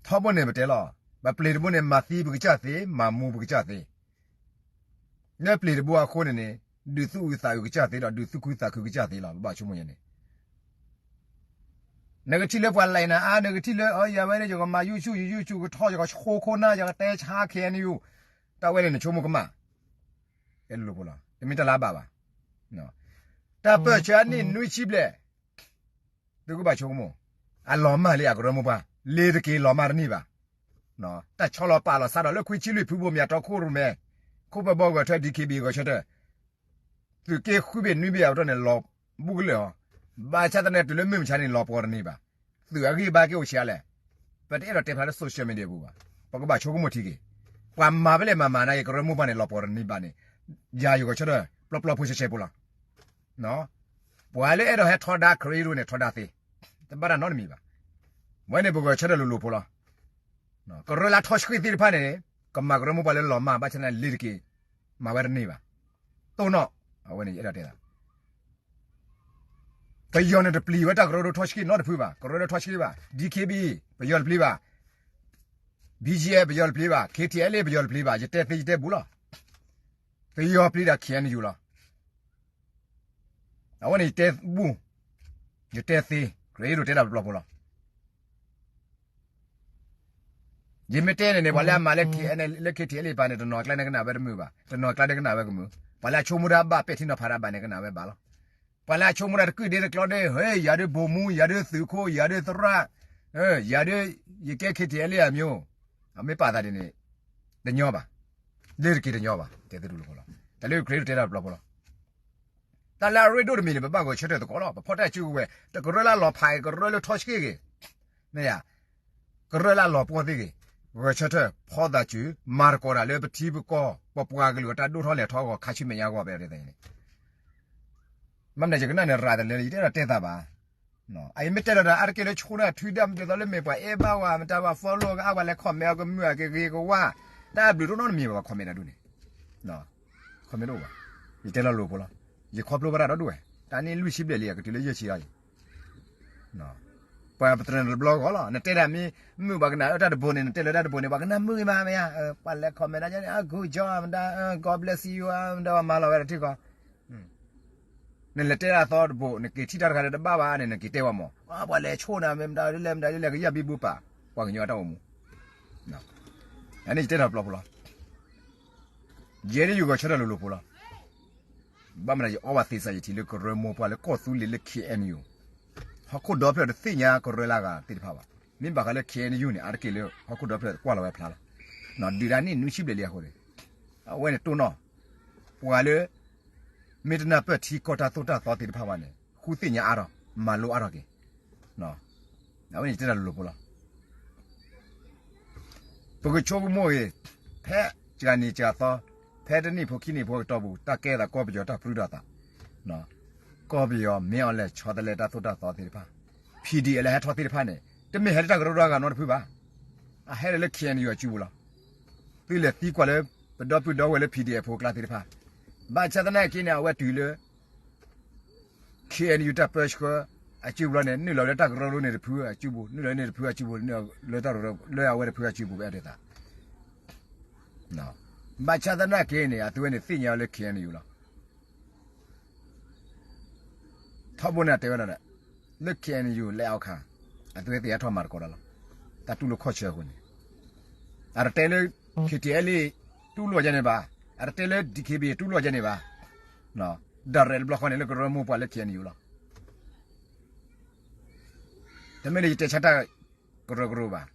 ထီဘိန့ၣ်ပတဲလီၤ, ပပျ့ၤတဘိန့ၣ် မၤသံပကစၢ်သ့, မၤမူပကစၢ်သ့. လၢပျ့ၤတဘိအဃိန့ၣ်န့ၣ် ဒုးသူၣ်အုးသးအုးကစၢ်သ့ဒီး ဒုးသူၣ်ခုသးခုကစၢ်သ့လီၤ. ပဘၣ်ဆိကမိၣ်ယဲန့ၣ် နကထံၣ်လၢပှၤလဲၤနၤအါ, နကထံၣ်လၢ အ ယၤဝဲန့ၣ် ယကမၤ YouTube, YouTube ကထီၣ် ယကဆိၣ်ခိၣ်နၢ် ယကတဲဆါ KNU, တၢ်ဝဲန့ၣ်နဆိကမိၣ်ကမၣ်, တမ့ၢ်တၢ်လၢအဘၣ်ဘၣ်. တၢ်ပၢၢ်ဆၢအနံၣ်နွံဆံဘျဲၣ် သုကဘၣ်ဆိကမိၣ်, အလီၤမၢ်လံအကရၢမိၢ်ပှၢ်, လ့ၤတက့ၤလီၤမၢ်တန့ၢ်ဘၣ်. တၢ်ဆီလီၤပာ်လီၤစးထီၣ်လၢခွံဆံလွံၢ်ဖုဘိမၠးတီခိၣ်ရိၣ်မဲ, ခိၣ်ပၢဘီဂၢၤထၢ DKBA ဂဲၤဆၢထၢၣ် သုးက့ဃုဘ့ၣ်နွံဘ့ၣ်အပတီၢ်န့ၣ် လီၤဘူးကလၢာ်အီၤ, ဘၣ်ဆၣ်သနာ်က့တုၤလၢမုၢ်မဆါန့ၣ် လီၤပှီၤတန့ၢ်ဘၣ်. သုးအဂံၢ်ဘါက့ၤအိၣ်ဆံးအါလဲၣ်. ပတအဲၣ်ဒိးတဲဖျါလၢ social media ပူၤဘၣ်. ပကဘၣ်ဆိကမိၣ်ထံက့ၤ, ပှၤမၤဖဲလဲၣ်မၤမၤနာ်က့ ကရၢမိၢ်ပှၢ်န့ၣ် လီၤပှီၤတန့ၢ်ဘၣ်န့ၣ်, ယၤယဂဲၤဆၢထၢၣ် ပျီပျီဖိဆဲးဆဲးဖိလီၤ. ပှၤလၢအဲၣ်ဒိးဟဲထီဒါ ခရံာ်ဒိၣ်န့ၣ် ထီဒါသ့, တဘၣ်တၢ်နီတမံၤဘၣ်. ဝဲန့ၣ်ပဂဲၤဆၢထၢၣ်လိၤလိၤဖိလီၤ. ကရၢလၢထီၣ်ဆှံသ့ၣ်တဖၣ်န့ၣ် ကမၤကရၢမိၢ်ပှၢ်လၢလီၤမၢ် ဘၣ်ဆၣ်သနာ်က့လ့ၤတက့ၤ မၤဝဲတန့ၢ်ဘၣ်. တိၢ်နီၣ်, အဝဲန့ၣ်ယအဲၣ်ဒိးတဲသး ပယီၤန့ၣ်တပျံၤဝဲတၢ်ကရၢလၢထီၣ်ဆှံနီတဖုဘၣ်, ကရၢလၢထီၣ်ဆှံဘၣ်, DKBA ပယီၤတပျံၤဘၣ်, BGF ပယီၤတပျံၤဘၣ်, KTLA ပယီၤတပျံၤဘၣ်, ယတဲသ့ယတဲဘူးလီၤ. ပယီၤပျံၤဒီး KNU လီၤ. အဝဲန့ၣ်ယတဲဘူး, ယတဲသ့, ခရံာ်ဒိၣ်တဲတၢ်ပျီပျီဖိလီၤ. ယမ့ၢ်တဲန့ၣ်န့ၣ် ပှၤလၢအမၤလၢ လၢ KTLA ပၢ်န့ၣ် တနီၤကျါန့ၣ်ကနၣ်ဝဲတမုာ်ဘၣ်, တနီၤကျါန့ၣ်ကနၣ်ဝဲကမုာ်, ပှၤလၢအဆိကမိၣ်တၢ်ဘၣ်ပဲာ်ထံနီၤဖးတၢ်ဘၣ်န့ၣ်ကနၣ်ဝဲဘၣ်လီၤ. ပှၤလၢအဆိကမိၣ်တၢ်တကုၢ်ဒ့တကျီဒ့, ဟဲ ယၤဒုးဘိၣ်မူ, ယၤဒုးသုးခိၣ်, ယၤဒုးသရၣ်, ယၤဒုး ယကဲ KTLA အမျိုး, အမ့ၢ်ပာ်သးဒ်န့ၣ် တညီဘၣ်, လ့ၤတက့ၤတညီဘၣ်, တဲသ့ဒူၣ်လီၤဖိလီၤ. တၢ်လၢခရံာ်ဒိၣ်တဲတၢ်ပျီပျီဖိလီၤ. တၢ်လၢအရ့ဒိၣ်တမံၤန့ၣ် ပဘၣ်ဂဲၤဆၢထၢၣ်သကိးလီၤ. ပဖီၣ်တၢ်စုကဝဲၤ, တကရၢလၢအလီၤဖးဂ့ၤ, ကရၢလၢထီၣ်ဆှံဂ့ၤ, မ့ၢ်ယၤ, ကရၢလၢအလီၤပှီၢ်သ့ၣ်ဂ့ၤ, ဂဲၤဆၢထၢၣ် ဖီၣ်သးစု, မၤသကိးတၢ်လၢပထံပကီၢ်, ပပှၤကလုာ်အတၢ်ဒိၣ်ထီၣ်လဲၤထီၣ်အဂီၢ် ခါဆူမဲာ်ညါအဂီၢ် ပအဲၣ်ဒိးတဲန့ၣ် မ့ၢ်မနုၤယကနၣ်န့ၣ် ရၤတလၢ ယတအဲၣ်ဒိးတဲသးဘၣ်. အအံၤမ့ၢ်တဲဒီးတၢ်အါတက့ၢ်လၢဆိၣ်နၢ်ထုဒၣ်မတၤဒ်သိးလၢမ့ၢ်ပှၤအဲၣ်ဘၣ်ဝဲ မတၤပှၤ follow ကအါ ပှၤလဲၤ comment အကမုာ်အကဂ့ၤကဝါ, တၢ်အဘျုးတအိၣ်နီတမံၤဘၣ် ပှၤ comment တၢ်ဒ်န့ၣ်, comment တအိၣ်ဘၣ်. ယတဲလီၤလိၤဖိလီၤ. ယခီဖျိဘၣ်တၢ်ဒီဒူၣ်ဝဲ, တၢ်န့ၣ်လွံၢ်ဆံဘျဲၣ်လံ အကတုၤလၢယဲၢ်ဆံအံၤ ပှၤပတြၢၤနတဘျီဂီၢ်လီၤ. နတဲဒၣ်မ့ၢ်မုာ်ပှၤကနၣ်လၢတၢ်တဘိန့ၣ် နတဲလၢတၢ်တဘိန့ၣ် ပှၤကနၣ်မုာ်ဂ့ၤမးမ့ၢ်ဧါ. ပှၤလဲၤ comment ဒၣ်န့ၣ် good job မတၤ God bless you မတၤ ပှၤမၤလီၤဝဲတထံၣ်ဃီ. နလဲၤတဲဒၣ်အသီတဘိ နက့ၤထံၣ်တၢ်တခါလၢတဘၣ်ဘၣ်န့ၣ် နက့ၤတဲဝဲမး ပှၤလဲၤဆိၣ်နၤမ့ၢ်မတၤဒ်လဲၣ်မတၤဒ်လဲၣ် ကယၢ်ဘံဘူပာ် ပှၤကညီအတၢ်အိၣ်မူ အန့ၣ်ယတဲထီၣ်ပျီဖိလီၤ. ယဲဒၣ်ယဂဲၤဆၢထၢၣ်လိၤလိၤဖိလီၤ. ဘၣ်မနုၤယအီဘၣ်သ့စးယထံၣ်လၢကရၢမိၢ်ပှၢ်လၢကီၢ်သူလ့ၤလၢ K N U ဟီၣ်ခိၣ်ဒီဖျၢၣ်တသ့ၣ်ညါကရၢလၢအဂၤသ့ၣ်တဖၣ်ဘၣ်. မ့ၢ်ဘၣ်ဃးလၢ K N U န့ၣ် အါတက့ၢ်လၢဟီၣ်ခိၣ်ဒီဖျၢၣ်ကွၢ်လီၤဝဲဖျါလီၤ. ဒုးဒၣ်န့ၣ်နွံဆံဘျဲၣ်လံအဃိန့ၣ် အဝဲန့ၣ်တိၢ်နီၣ် ပှၤလၢ မ့ၢ်တနၢ်ပၢၢ်ထံကီၢ်တၢ်သိၣ်တၢ်သီသ့ၣ်တဖၣ်ဘၣ်န့ၣ် ဃုသ့ၣ်ညါအါထီၣ် မၤလိအါထီၣ်က့ၤ. အဝဲန့ၣ်ယတဲတၢ်လိၤလိၤဖိလီၤ. ပကဆိကမိၣ်ဂ့ၤ ဖဲစှၤနံၤစှၤသီ ဖဲတနံၣ်ဖိခံနံၣ်ဖိအကတီၢ်ပူၤ တၢ်ကဲသးကီၢ်ပယီၤတၢ်ပြူတၢ်သး ကီၢ်ပယီၤမ့ၢ်အီၤလဲၣ်ဆီတလဲတၢ်သိၣ်တၢ်သီသ့ၣ်တဖၣ် P D F လၢဟဲထီၣ်သ့ၣ်တဖၣ်န့ၣ် တမ့ၢ်ဟဲလၢတၢ်ကရၢကရိအဂၤနီတဖုဘၣ်. အဟဲလၢ K N U အစုပူၤလီၤ. သုလဲၤသံကွၢ်လၢ ပဒီပုၢ်ဒီဝဲၢ်လၢ P D F ဖိအကျါသ့ၣ်တဖၣ် ဘၣ်ဆၣ်သနာ်က့န့ၣ် အဝဲတုၤလၢ K N U တၢ်ပၢဆှၢအစုပူၤလီၤန့ၣ် နုာ်လီၤလၢတၢ်ကရၢကရိန့ၣ်တဖုအစုပူၤ နုာ်လီၤန့ၣ်တဖုအစုပူၤ နုာ်လီၤလၢတၢ်ကရၢကရိလၢအဝဲတဖုအစုပူၤ ပအဲၣ်ဒိးသး ဘၣ်ဆၣ်သနာ်က့န့ၣ် အသုဝဲန့ၣ်သ့ၣ်ညါအီၤလၢ K N U လီၤ. ထီဘိန့ၣ်တဲဝဲဒၣ် လၢ K N U လဲအီၤခါ အသုဝဲသ့ၣ်ဟဲထီၣ်မၤသကိးတၢ်လီၤ. တၢ်တူၢ်လိာ်ခီၣ်ဆၢအဃိန့ၣ် အတတဲလၢ K T L A တူၢ်လိာ်ယဲန့ၣ်ဘၣ်, အတတဲလၢ D K B A တူၢ်လိာ်ယဲန့ၣ်ဘၣ်. ဒၣ်ရဲၣ်တဘျီဃီန့ၣ် လၢကရၢမိၢ်ပှၢ်လၢ K N U လီၤ. တမ့ၢ်လၢယတဲဆါတၢ်ကရၢကရိဘၣ်.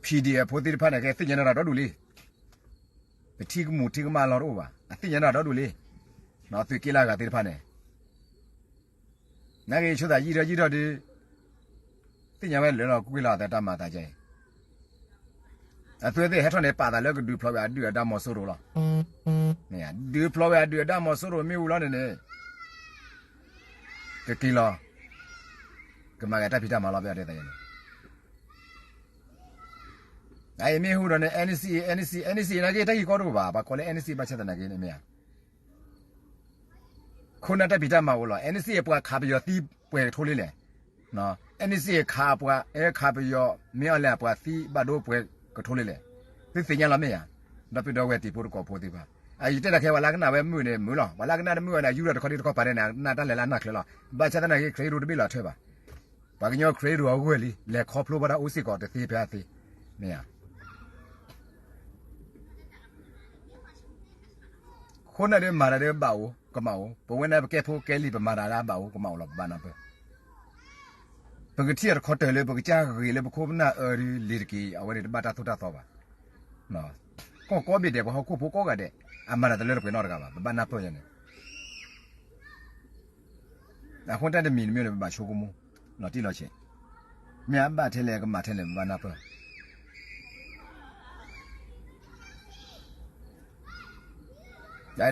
P D F ဖိသ့ၣ်တဖၣ်န့ၣ် ကဲသ့ၣ်ညါနၢ်တၢ်ဒီဒူၣ်လံ. ပထံကမူၣ်ထံကမၣ်လီၤတအိၣ်ဘၣ်. အသ့ၣ်ညါနၢ်တၢ်ဒီဒူၣ်လံ. သုးက့လၢအဂၤသ့ၣ်တဖၣ်န့ၣ် နာ်က့ဆိသးယံာ်ထီၣ်ယံာ်ထီၣ်ဒီး သ့ၣ်ညါဝဲလၢလီၤကွံာ်လီၤအသးတၢ်မၤသးကဲအံၤ, အသုသ့ၣ်ဟဲထီၣ်န့ၣ် ပာ်သးလၢကဒုးဖျိးဝဲအဒုၣ်အဒါမီၤစိရိၤလီၤ. ဒုးဖျိးဝဲအဒုၣ်အဒါမီၤစိရိၤမ့ၢ်ဝံၤလီၤန့ၣ်န့ၣ် ကက့ၤလီၤ ကမၤက့ၤတၢ်ဖံးတၢ်မၤလီၤ ပတဲသးန့ၣ် အအံၤမ့ၢ်ဟူဒီးန့ၣ် NCA NCA NCA နာ်က့တၢ်ဂ့ၢ်ကီတအိၣ်ဘၣ် ပှၤကိးလၢ NCA ဘၣ်ဆၣ်သနာ်က့န့ၣ်မ့ၢ်ဧါ ခိၣ်နၢ်တၢ်ဖံးတၢ်မၤအိၣ်လီၤ NCA ပှၤခးပယီၤသံပှဲၤကထိလ့လဲၣ်, NCA ခးပှၤ ခးပယီၤမ့ၢ်အီၤလဲၣ် ပှၤသံဘၣ်ဒိပှဲၤကထိလ့လဲၣ်, သုသ့ၣ်ညါလီၤမ့ၢ်ဧါ, ဒီပုၢ်ဒီဝဲၢ်တံၤဖိသကိးဖိသ့ၣ်တဖၣ်, အယတဲတၢ်ခဲ ပှၤလၢကနၣ်ဝဲမုာ်န့ၣ်မုာ်လီၤ, ပှၤလၢကနၣ်တမုာ်ဝဲန့ၣ် ယူၤဒီးတခီဒံတခီပၤန့ၣ် နၢ်တၢ်လဲၤလၢအနၢ်ချၢလီၤ, ဘၣ်ဆၣ်သနာ်က့ ခရံာ်ဒိတဘ့ၣ်လီၤထွဲဘၣ် ပှၤကညီခရံာ်ဒိအဂၢၢ်လံ လဲၤခီဖျိဘၣ်တၢ်အိၣ်စ့ၢ်ကီးတသ့ဖဲအသ့, မ့ၢ်ဧါ ခိၣ်နၢ်ဒီးမၤတၢ်ဒီးဘၣ်အိၣ် ကမၣ်အိၣ်, ပဝဲန့ၣ်ပကဲဖိကဲလံာ် ပမၤတၢ်လၢအဘၣ်အိၣ်ကမၣ်အိၣ်လီၤ ပဘၣ်နၢ်ပၢၢ်, ပကထံၣ်အတခီတၢၢ်လၢပကစၢ်ဂ့ၤလၢပခိၣ်ပနၢ်အၢဒုးလံၤတက့ၢ် အဝဲန့ၣ်တဘၣ်တၢ်သိၣ်တၢ်သီဘၣ်, ကီၢ်ကိးဘ့ၣ်ဒဲး ပှၤဟီၣ်ခိၣ်ဖိကိးဂၤဒဲး အမၤတၢ်တလၢတပှဲၤနီတဂၤဘၣ် ပဘၣ်နၢ်ပၢၢ်ယဲန့ၣ် အဃိတၢ်တမံၤတမံၤန့ၣ် ပဘၣ်ဆိကမိၣ် လီၤတံၢ်လီၤဆဲး, မ့ၢ်အဘၣ်ထဲလဲၣ် ကမၣ်ထဲလဲၣ် ပဘၣ်နၢ်ပၢၢ်,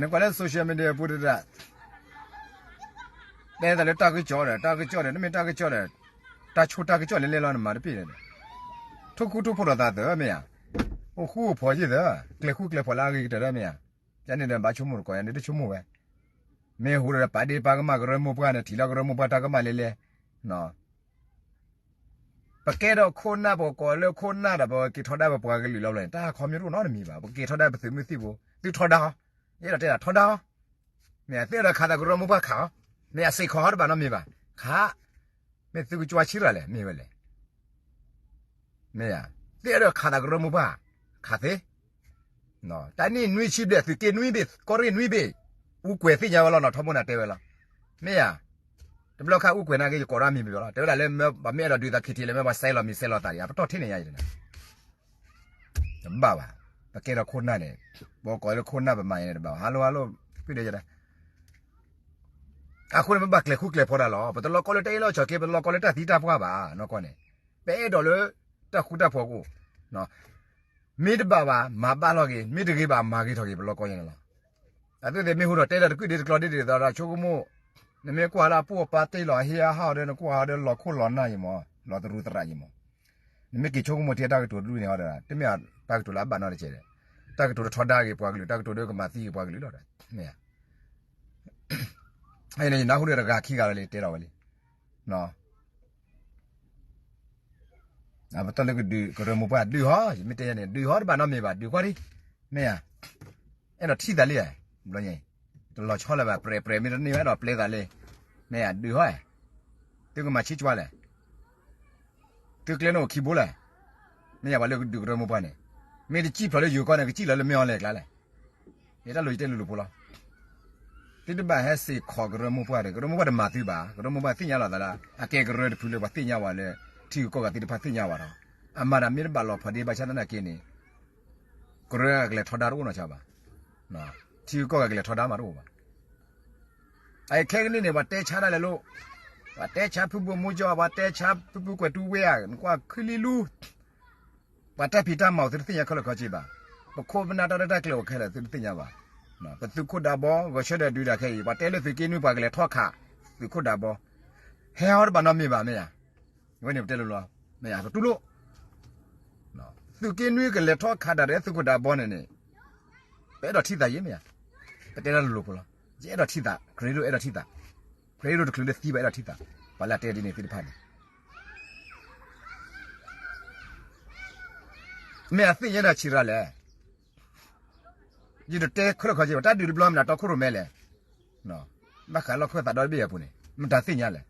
နကွၢ်လၢ social media ပူၤတဒၣ် တဲသးလၢတၢ်ကစီၣ်ဒီး တၢ်ကစီၣ်ဒီး နမ့ၢ်တၢ်ကစီၣ်ဒီး တၢ်ဆိတၢ်ကစီၣ်လဲၤလဲၤလီၤ နမၤတပ့ၢ်ဒီး ထိၣ်ဃူထိၣ်ဖိးဒီးသးသၢမ့ၢ်ဧါ, အိၣ်ဃူအိၣ်ဖိးယံာ်သၢ, ကျဲၤဃူကျဲၤဖိးလၢအဂ့ၤကတၢၢ်ဒီးမ့ၢ်ဧါ, ယန့ၣ်ဒီးဘၣ်ဆိကမိၣ်တကိး ယန့ၣ်တဆိကမိၣ်ဝဲ, မ့ၢ်ဟူဒီးပာ်ဒ့ပာ်ကမၣ်ကရၢမိၢ်ပှၢ်န့ၣ် ထံၣ်လီၤကရၢမိၢ်ပှၢ်တၢ်ကမၣ်လဲၤလဲၤ ပကဲထီၣ်ခိၣ်နၢ် ပကိးလၢခိၣ်နၢ်ဒီး ပက့ၤထီဒါပပှၤကလုာ်လီၤလီၤန့ၣ် တၢ်ခီမ့ၢ်တအိၣ်နီတမံၤဘၣ်, ပက့ၤထီဒါပသုးမုၢ်သံၣ်ဘိ, သုထီဒါဟီ, ယအဲၣ်ဒိးတဲဒၣ်ထီဒါဟီ, မ့ၢ်သုအဲၣ်ဒိးခးသးကရၢမိၢ်ပှၢ်ခးဟီ, မ့ၢ်အစ့ၢ်ကီးဟီတဘၣ်နီတမံၤဘၣ်, ခး, မ့ၢ်သုကကွၢ်ဆံရၤလဲၣ် မ့ၢ်ဝဲလဲၣ် မ့ၢ်, သုအဲၣ်ဒိးခးသးကရၢမိၢ်ပှၢ်, ခးသ့, တၢ်နံၣ်နွံဆံဘျဲၣ် သုးက့နွံဘ့ၣ် ကီၢ်ရ့ၣ်နွံဘ့ၣ်, အူကွဲၤသ့ၣ်ညါဝဲလီၤနီၤ ထီဘိနၤတဲဝဲလီၤ, မ့ၢ်ဧါ, တဘျီခါအူကွဲၤနာ်က့ ယကိးဒၣ်မံၤပယီၤလီၤ တဲဝဲဒၣ်လၢ ပှၤမ့ၢ်အဲၣ်ဒိးဒုးသး ခံထံး လၢမ့ၢ်ပှၤစဲလီၤမံၤစဲလီၤသးဒံး အပတီၢ်ထဲန့ၣ်ယါယတနၤ, တဘၣ်ဘၣ်, ပကဲထီၣ်ခိၣ်နၢ်န့ၣ်, ပကိးလၢခိၣ်နၢ်ပမၤယဲန့ၣ်တဘၣ်ဘၣ် ဟါလိဟါလိ, ဖုဒဲယဲဒၣ် အဃိန့ၣ် ပဘၣ်ကျဲၤဃူကျဲၤဖိးတၢ်လီၤ ပတလီၤကီလၢတၢ်အ့ၣ်လိာ်ဆိးက့ ပတလီၤကီလၢတၢ်သံတၢ်ပှၢ်ဘၣ် နီၢ်ကီၢ်န့ၣ်, ပအဲၣ်ဒိးလၢ, တၢ်ဃူတၢ်ဖိးကအိၣ်, မ့ၢ်တဘၣ်ဘၣ် မၤဘၣ်လီၤက့ၤ မ့ၢ်တဂ့ၤဘၣ်မၤဂ့ၤထီၣ်က့ၤ ပလီၤကီယဲန့ၣ်လီၤ, အသုသ့ၣ်မ့ၢ်ဟူဒီးတဲဒီးတကုၢ်ဒ့တကျီဒ့ဒ်သိးဒီးဆိကမိၣ်, နမ့ၢ်ကွၢ်လၢအပူၤအပၢ်တ့ၢ်လီၤအဟ့အဟးဒီး နကွၢ်ဟီဒီးလီၤခိၣ်လီၤနၢ်ယံၤမး, လီၤသရူးသရးယံၤမး, နမ့ၢ်က့ၤဆိကမိၣ်ထံတၢ်ကတိၤတဒူၣ်န့ၣ်ဟီဒီး တမ့ၢ်တၢ်ကတိၤလၢအဘၣ်နီတစဲးဒီး, တၢ်ကတိၤလၢထီဒါက့ၤပှၤကလုာ် တၢ်ကတိၤလၢကမၤသံက့ၤပှၤကလုာ်လီၤဒီး, မ့ၢ် ယနၢ်ဟူဒီးတဂၤခံဂၤလီၤလံ တဲလီၤဝဲလံ, ပတၢ်လၢကဒုးကရၢမိၢ်ပှၢ် ဒုးဟီ ယမ့ၢ်တဲယဲန့ၣ် ဒုးဟီတဘၣ်နီတမံၤဘၣ် ဒုးကွၢ်ဒံ, မ့ၢ်ဧါ, အဲၣ်ဒိးထံၣ်သးလံ, ဘျီညါ, တလီၤဆီလၢၤဘၣ် ပြဲၤပြဲၤမ့ၢ်တန့ၢ်ဝဲအဲၣ်ဒိးပျဲသးလံ, မ့ၢ်ဧါ ဒုးဟီ, သုကမၤဆံးကွၢ်လဲၣ် သုကျဲန့ၣ်အိၣ်ခံဘိလဲၣ်, မ့ၢ်ဧါ ပှၤလၢကဒုးကရၢမိၢ်ပှၢ်န့ၣ်, မ့ၢ်တစံၣ်ဖျိးလၢယိၤကီၢ်န့ၣ် ကစံၣ်လီၤလၢမ့ၢ်အီၤလဲၣ်ကျါလဲၣ်, ယတၢ်လိၤယတဲလိၤလိၤဖိလီၤ, သုတဘၣ်ဟဲစ့ၢ်ကီးကရၢမိၢ်ပှၢ်ဒီး ကရၢမိၢ်ပှၢ်တမၤသုဘၣ် ကရၢမိၢ်ပှၢ်သ့ၣ်ညါလီၤသးလၢ အကဲကရၢတဖုလၢပှၤသ့ၣ်ညါဝဲလၢ ထံဂုၤကီၢ်ဂၤသ့ၣ်တဖၣ်သ့ၣ်ညါဝဲဒီး, အမၤတၢ်မ့ၢ်တဘၣ်လီၤဖီဒ့ဘၣ်ဆၣ်သနာ်က့န့ၣ် ကရၢအကလဲၤထီဒါတအိၣ်နီၢ်ဆါဘၣ်, ထံဂုၤကီၢ်ဂၤကလဲၤထီဒါမးတအိၣ်ဘၣ်, အခဲကနံၣ်န့ၣ် ပှၤတဲဆါဒၣ်လဲာ်လိၤ, ပှၤတဲဆါဖုဘိၣ်မူကၠီ ပှၤတဲဆါဖုဖုကွဲးတူဝဲဧါ နကွၢ်ခုလံလူ ပှၤတၢ်ဖံးတၢ်မၤအိၣ်သုတသ့ၣ်ညါခဲလၢာ်ခဲဆ့ဘၣ်, ပခိၣ်ပနၢ်တၢ်ရဲၣ်တၢ်ကျဲၤအိၣ်ခဲလၢာ်သုတသ့ၣ်ညါဘၣ်, ပသုးခိၣ်ဒးဘီ ဂဲၤဆၢထၢၣ်ဒုးတၢ်ခဲအံၤ ပှၤတဲလၢသုးက့နွံပှၤကလဲၤထီၣ်ခး, သုးခိၣ်ဒးဘီ, ဟဲဟီတဘၣ်နီတမံၤဘၣ်မ့ၢ်ဧါ, ဝဲန့ၣ်ပတဲလိၤလိၤ, မ့ၢ်ဧါ ပတူၢ်လိာ် သုးက့နွံကလဲၤထီၣ်ခးတၢ်ဒီးသုးခိၣ်ဒးဘီန့ၣ်န့ၣ်, ပအဲၣ်ဒိးထံၣ်သးယဲၢ်မ့ၢ်ဧါ, ပတဲတၢ်လိၤလိၤဖိလီၤ, ယအဲၣ်ဒိးထံၣ်သး, ခရံာ်ဒိၣ်အဲၣ်ဒိးထံၣ်သး, ခရံာ်ဒိၣ်တချုးလၢသံဘၣ်အဲၣ်ဒိးထံၣ်သး, ပှၤလၢအတဲဒ်န့ၣ်သ့ၣ်တဖၣ်န့ၣ် မ့ၢ်အသ့ၣ်ညါတၢ်ဆံးရၤလဲၣ်, ယတတဲခဲလၢာ်ခဲဆ့ဘၣ် တၢ်ဒုးတဘျီမနုၤတီခိၣ်ရိၣ်မဲလဲၣ်, ဘၣ်ဃးလီၢ်ခၢၣ်သးဒီတဘ့ၣ်အပူၤန့ၣ် မတၤသ့ၣ်ညါလဲၣ်,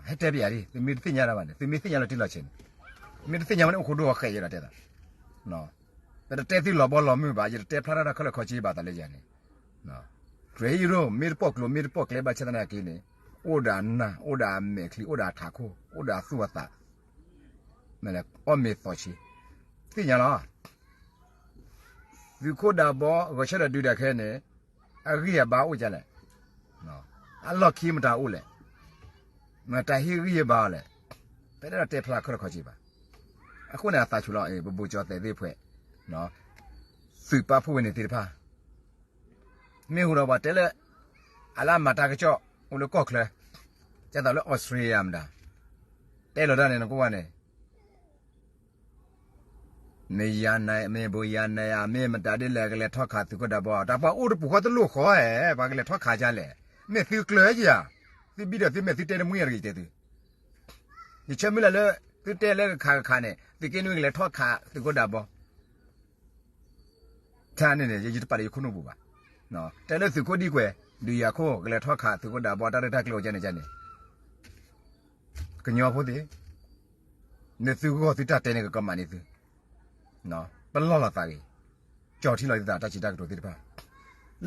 ဟဲတဲပယၤဒ် သုမ့ၢ်တသ့ၣ်ညါတၢ်ဘၣ်န့ၣ် သုမ့ၢ်သ့ၣ်ညါလီၤတံၢ်လီၤဆဲးန့ၣ်, မ့ၢ်တသ့ၣ်ညါဝဲန့ၣ် အိၣ်ခိးဒိၣ်အီၤဃဲးယဲဒီးတဲသး, ပတတဲသုလီၤဘီလီၤမုၢ်ဘၣ် ယတတဲဖျါထီၣ်တၢ်ခဲလၢာ်ခဲဆ့ဘၣ်သးလၢယၤန့ၣ်, ခရံာ်ယိၣ် မ့ၢ်တပိာ်ကျိၤမ့ၢ်တပိာ်ကျဲဘၣ်ဆၣ်သနာ်က့န့ၣ်, အိၣ်ဒီးအနၢ် အိၣ်ဒီးအမဲာ်ချံ အိၣ်ဒီးအထးခိၣ် အိၣ်ဒီးအသူၣ်အသး မ့ၢ်လဲၣ်အီၣ်မ့ၤသီဆံ, သ့ၣ်ညါလီၤ, သုးခိၣ်ဒးဘီ ဂဲၤဆၢထၢၣ်ဒုးတၢ်ခဲန့ၣ်, အဂံၢ်အဘါအိၣ်ဒ်လဲၣ်, အလီၢ်ခံမတၤအိၣ်လဲၣ်, မတၤဟ့ၣ်ဂံၢ်ဟ့ၣ်ဘါအီၤလဲၣ်. ပတအဲၣ်ဒိးတဲဖျါခၢၣ်တခီက့ဘၣ်. အဃိန့ၣ် အသးဆူၣ်လီၤ ပဘိၣ်ကၠီၤသဲးသ့ၣ်ဖှဲး, သုးပာ်ဖှိၣ်ဝဲန့ၣ်သ့ၣ်တဖၣ် မ့ၢ်ဟူဒီးပှၤတဲလၢ အလၢအမၤတၢ်ကစီၣ် အိၣ်လၢကီၢ်ချၢ, ကဲသိးလၢ Australia မတၤ, တဲလီၤတၢ်န့ၣ် နကဝဲန့ၣ် မ့ၢ်ယၤန့ၣ် မ့ၢ်ဘိယၤန့ၣ် မ့ၢ်မတၤဒ်လဲၣ် ကလဲၤထီၣ်ခးသုးခိၣ်ဒးဘီ, တၢ်ပှၤအိၣ်တပူၤဃီတလိၣ်ဃီဧါ, ပှၤကလဲၤထီၣ်ခးဒ်လဲၣ်. မ့ၢ်သုကျၢၤဧါ, သုဘံၣ်ဒီးသုမဲာ်သုတဲတမှံၤအံၤ ယတဲသု, ယဆၢမုၢ်လၢ်လၢ သုတဲလၢကခးကခးန့ၣ် သုးက့နွံကလဲၤထီၣ်ခးသုးခိၣ်ဒးဘီ တၢ်န့ၣ်န့ၣ် ယတပာ်လၢယခိၣ်နူာ်ပူၤဘၣ်. တဲလၢသုးခိၣ်ဒံကွဲး ဒုးယၤခိၣ် ကလဲၤထီၣ်ခးသုးခိၣ်ဒးဘီ တၢ်ရဲၣ်တၢ်ကျဲၤအိၣ်ကဲန့ၣ်ကန့ၣ်, ကညီဖိသ့ၣ်, နသုဂီၢ်သုတၢ်တဲန့ၣ်ကကမၣ်န့ၢ်သု, ပလီၢ်လီၤသးဂ့ၤ, ကၠီထံလီၤသုသးတၢ်စံးတၢ်ကတိၤသ့ၣ်တဖၣ်,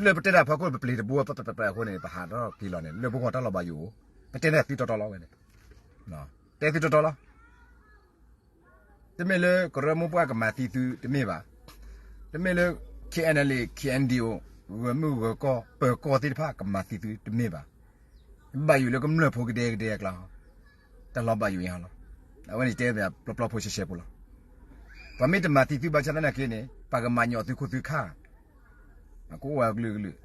လၢပတဲတၢ်ဖီခိၣ် ပပျံၤတဘိ ပပပပအဃိန့ၣ် ပဟးထီၣ်က့ၤလီၤန့ၣ် လၢပဂီၢ်တၢ်လီၤဘၣ်ယိၣ်, ပတဲန့ၢ်သုတီတီလီၤဝဲန့ၣ်, တဲသုတီတီလီၤ. တမ့ၢ်လၢကရၢမိၢ်ပှၢ်ကမၤသံသုတမ့ၢ်ဘၣ်. တမ့ၢ်လၢ K N L A K N D O ဂၢၤမုၢ်ဂၢၤကီၢ်ပၢၤကီၢ်သ့ၣ်တဖၣ်ကမၤသံသုတမ့ၢ်ဘၣ်. ဘၣ်ယိၣ်လၢကမျၢၢ်ဖိကဒဲကဒဲအကျါ, တၢ်လီၤဘၣ်ယိၣ်ညါလီၤ. အဝဲန့ၣ်ယတဲပျီပျီဖိရှဲရှဲဖိလီၤ. ပှၤမ့ၢ်တမၤသံသုဘၣ်ဆၣ်သနာ်က့န့ၣ် ပှၤကမၤညီသုခိၣ်သုခါ အကအိၣ်ဝဲကလုာ်ကလုာ်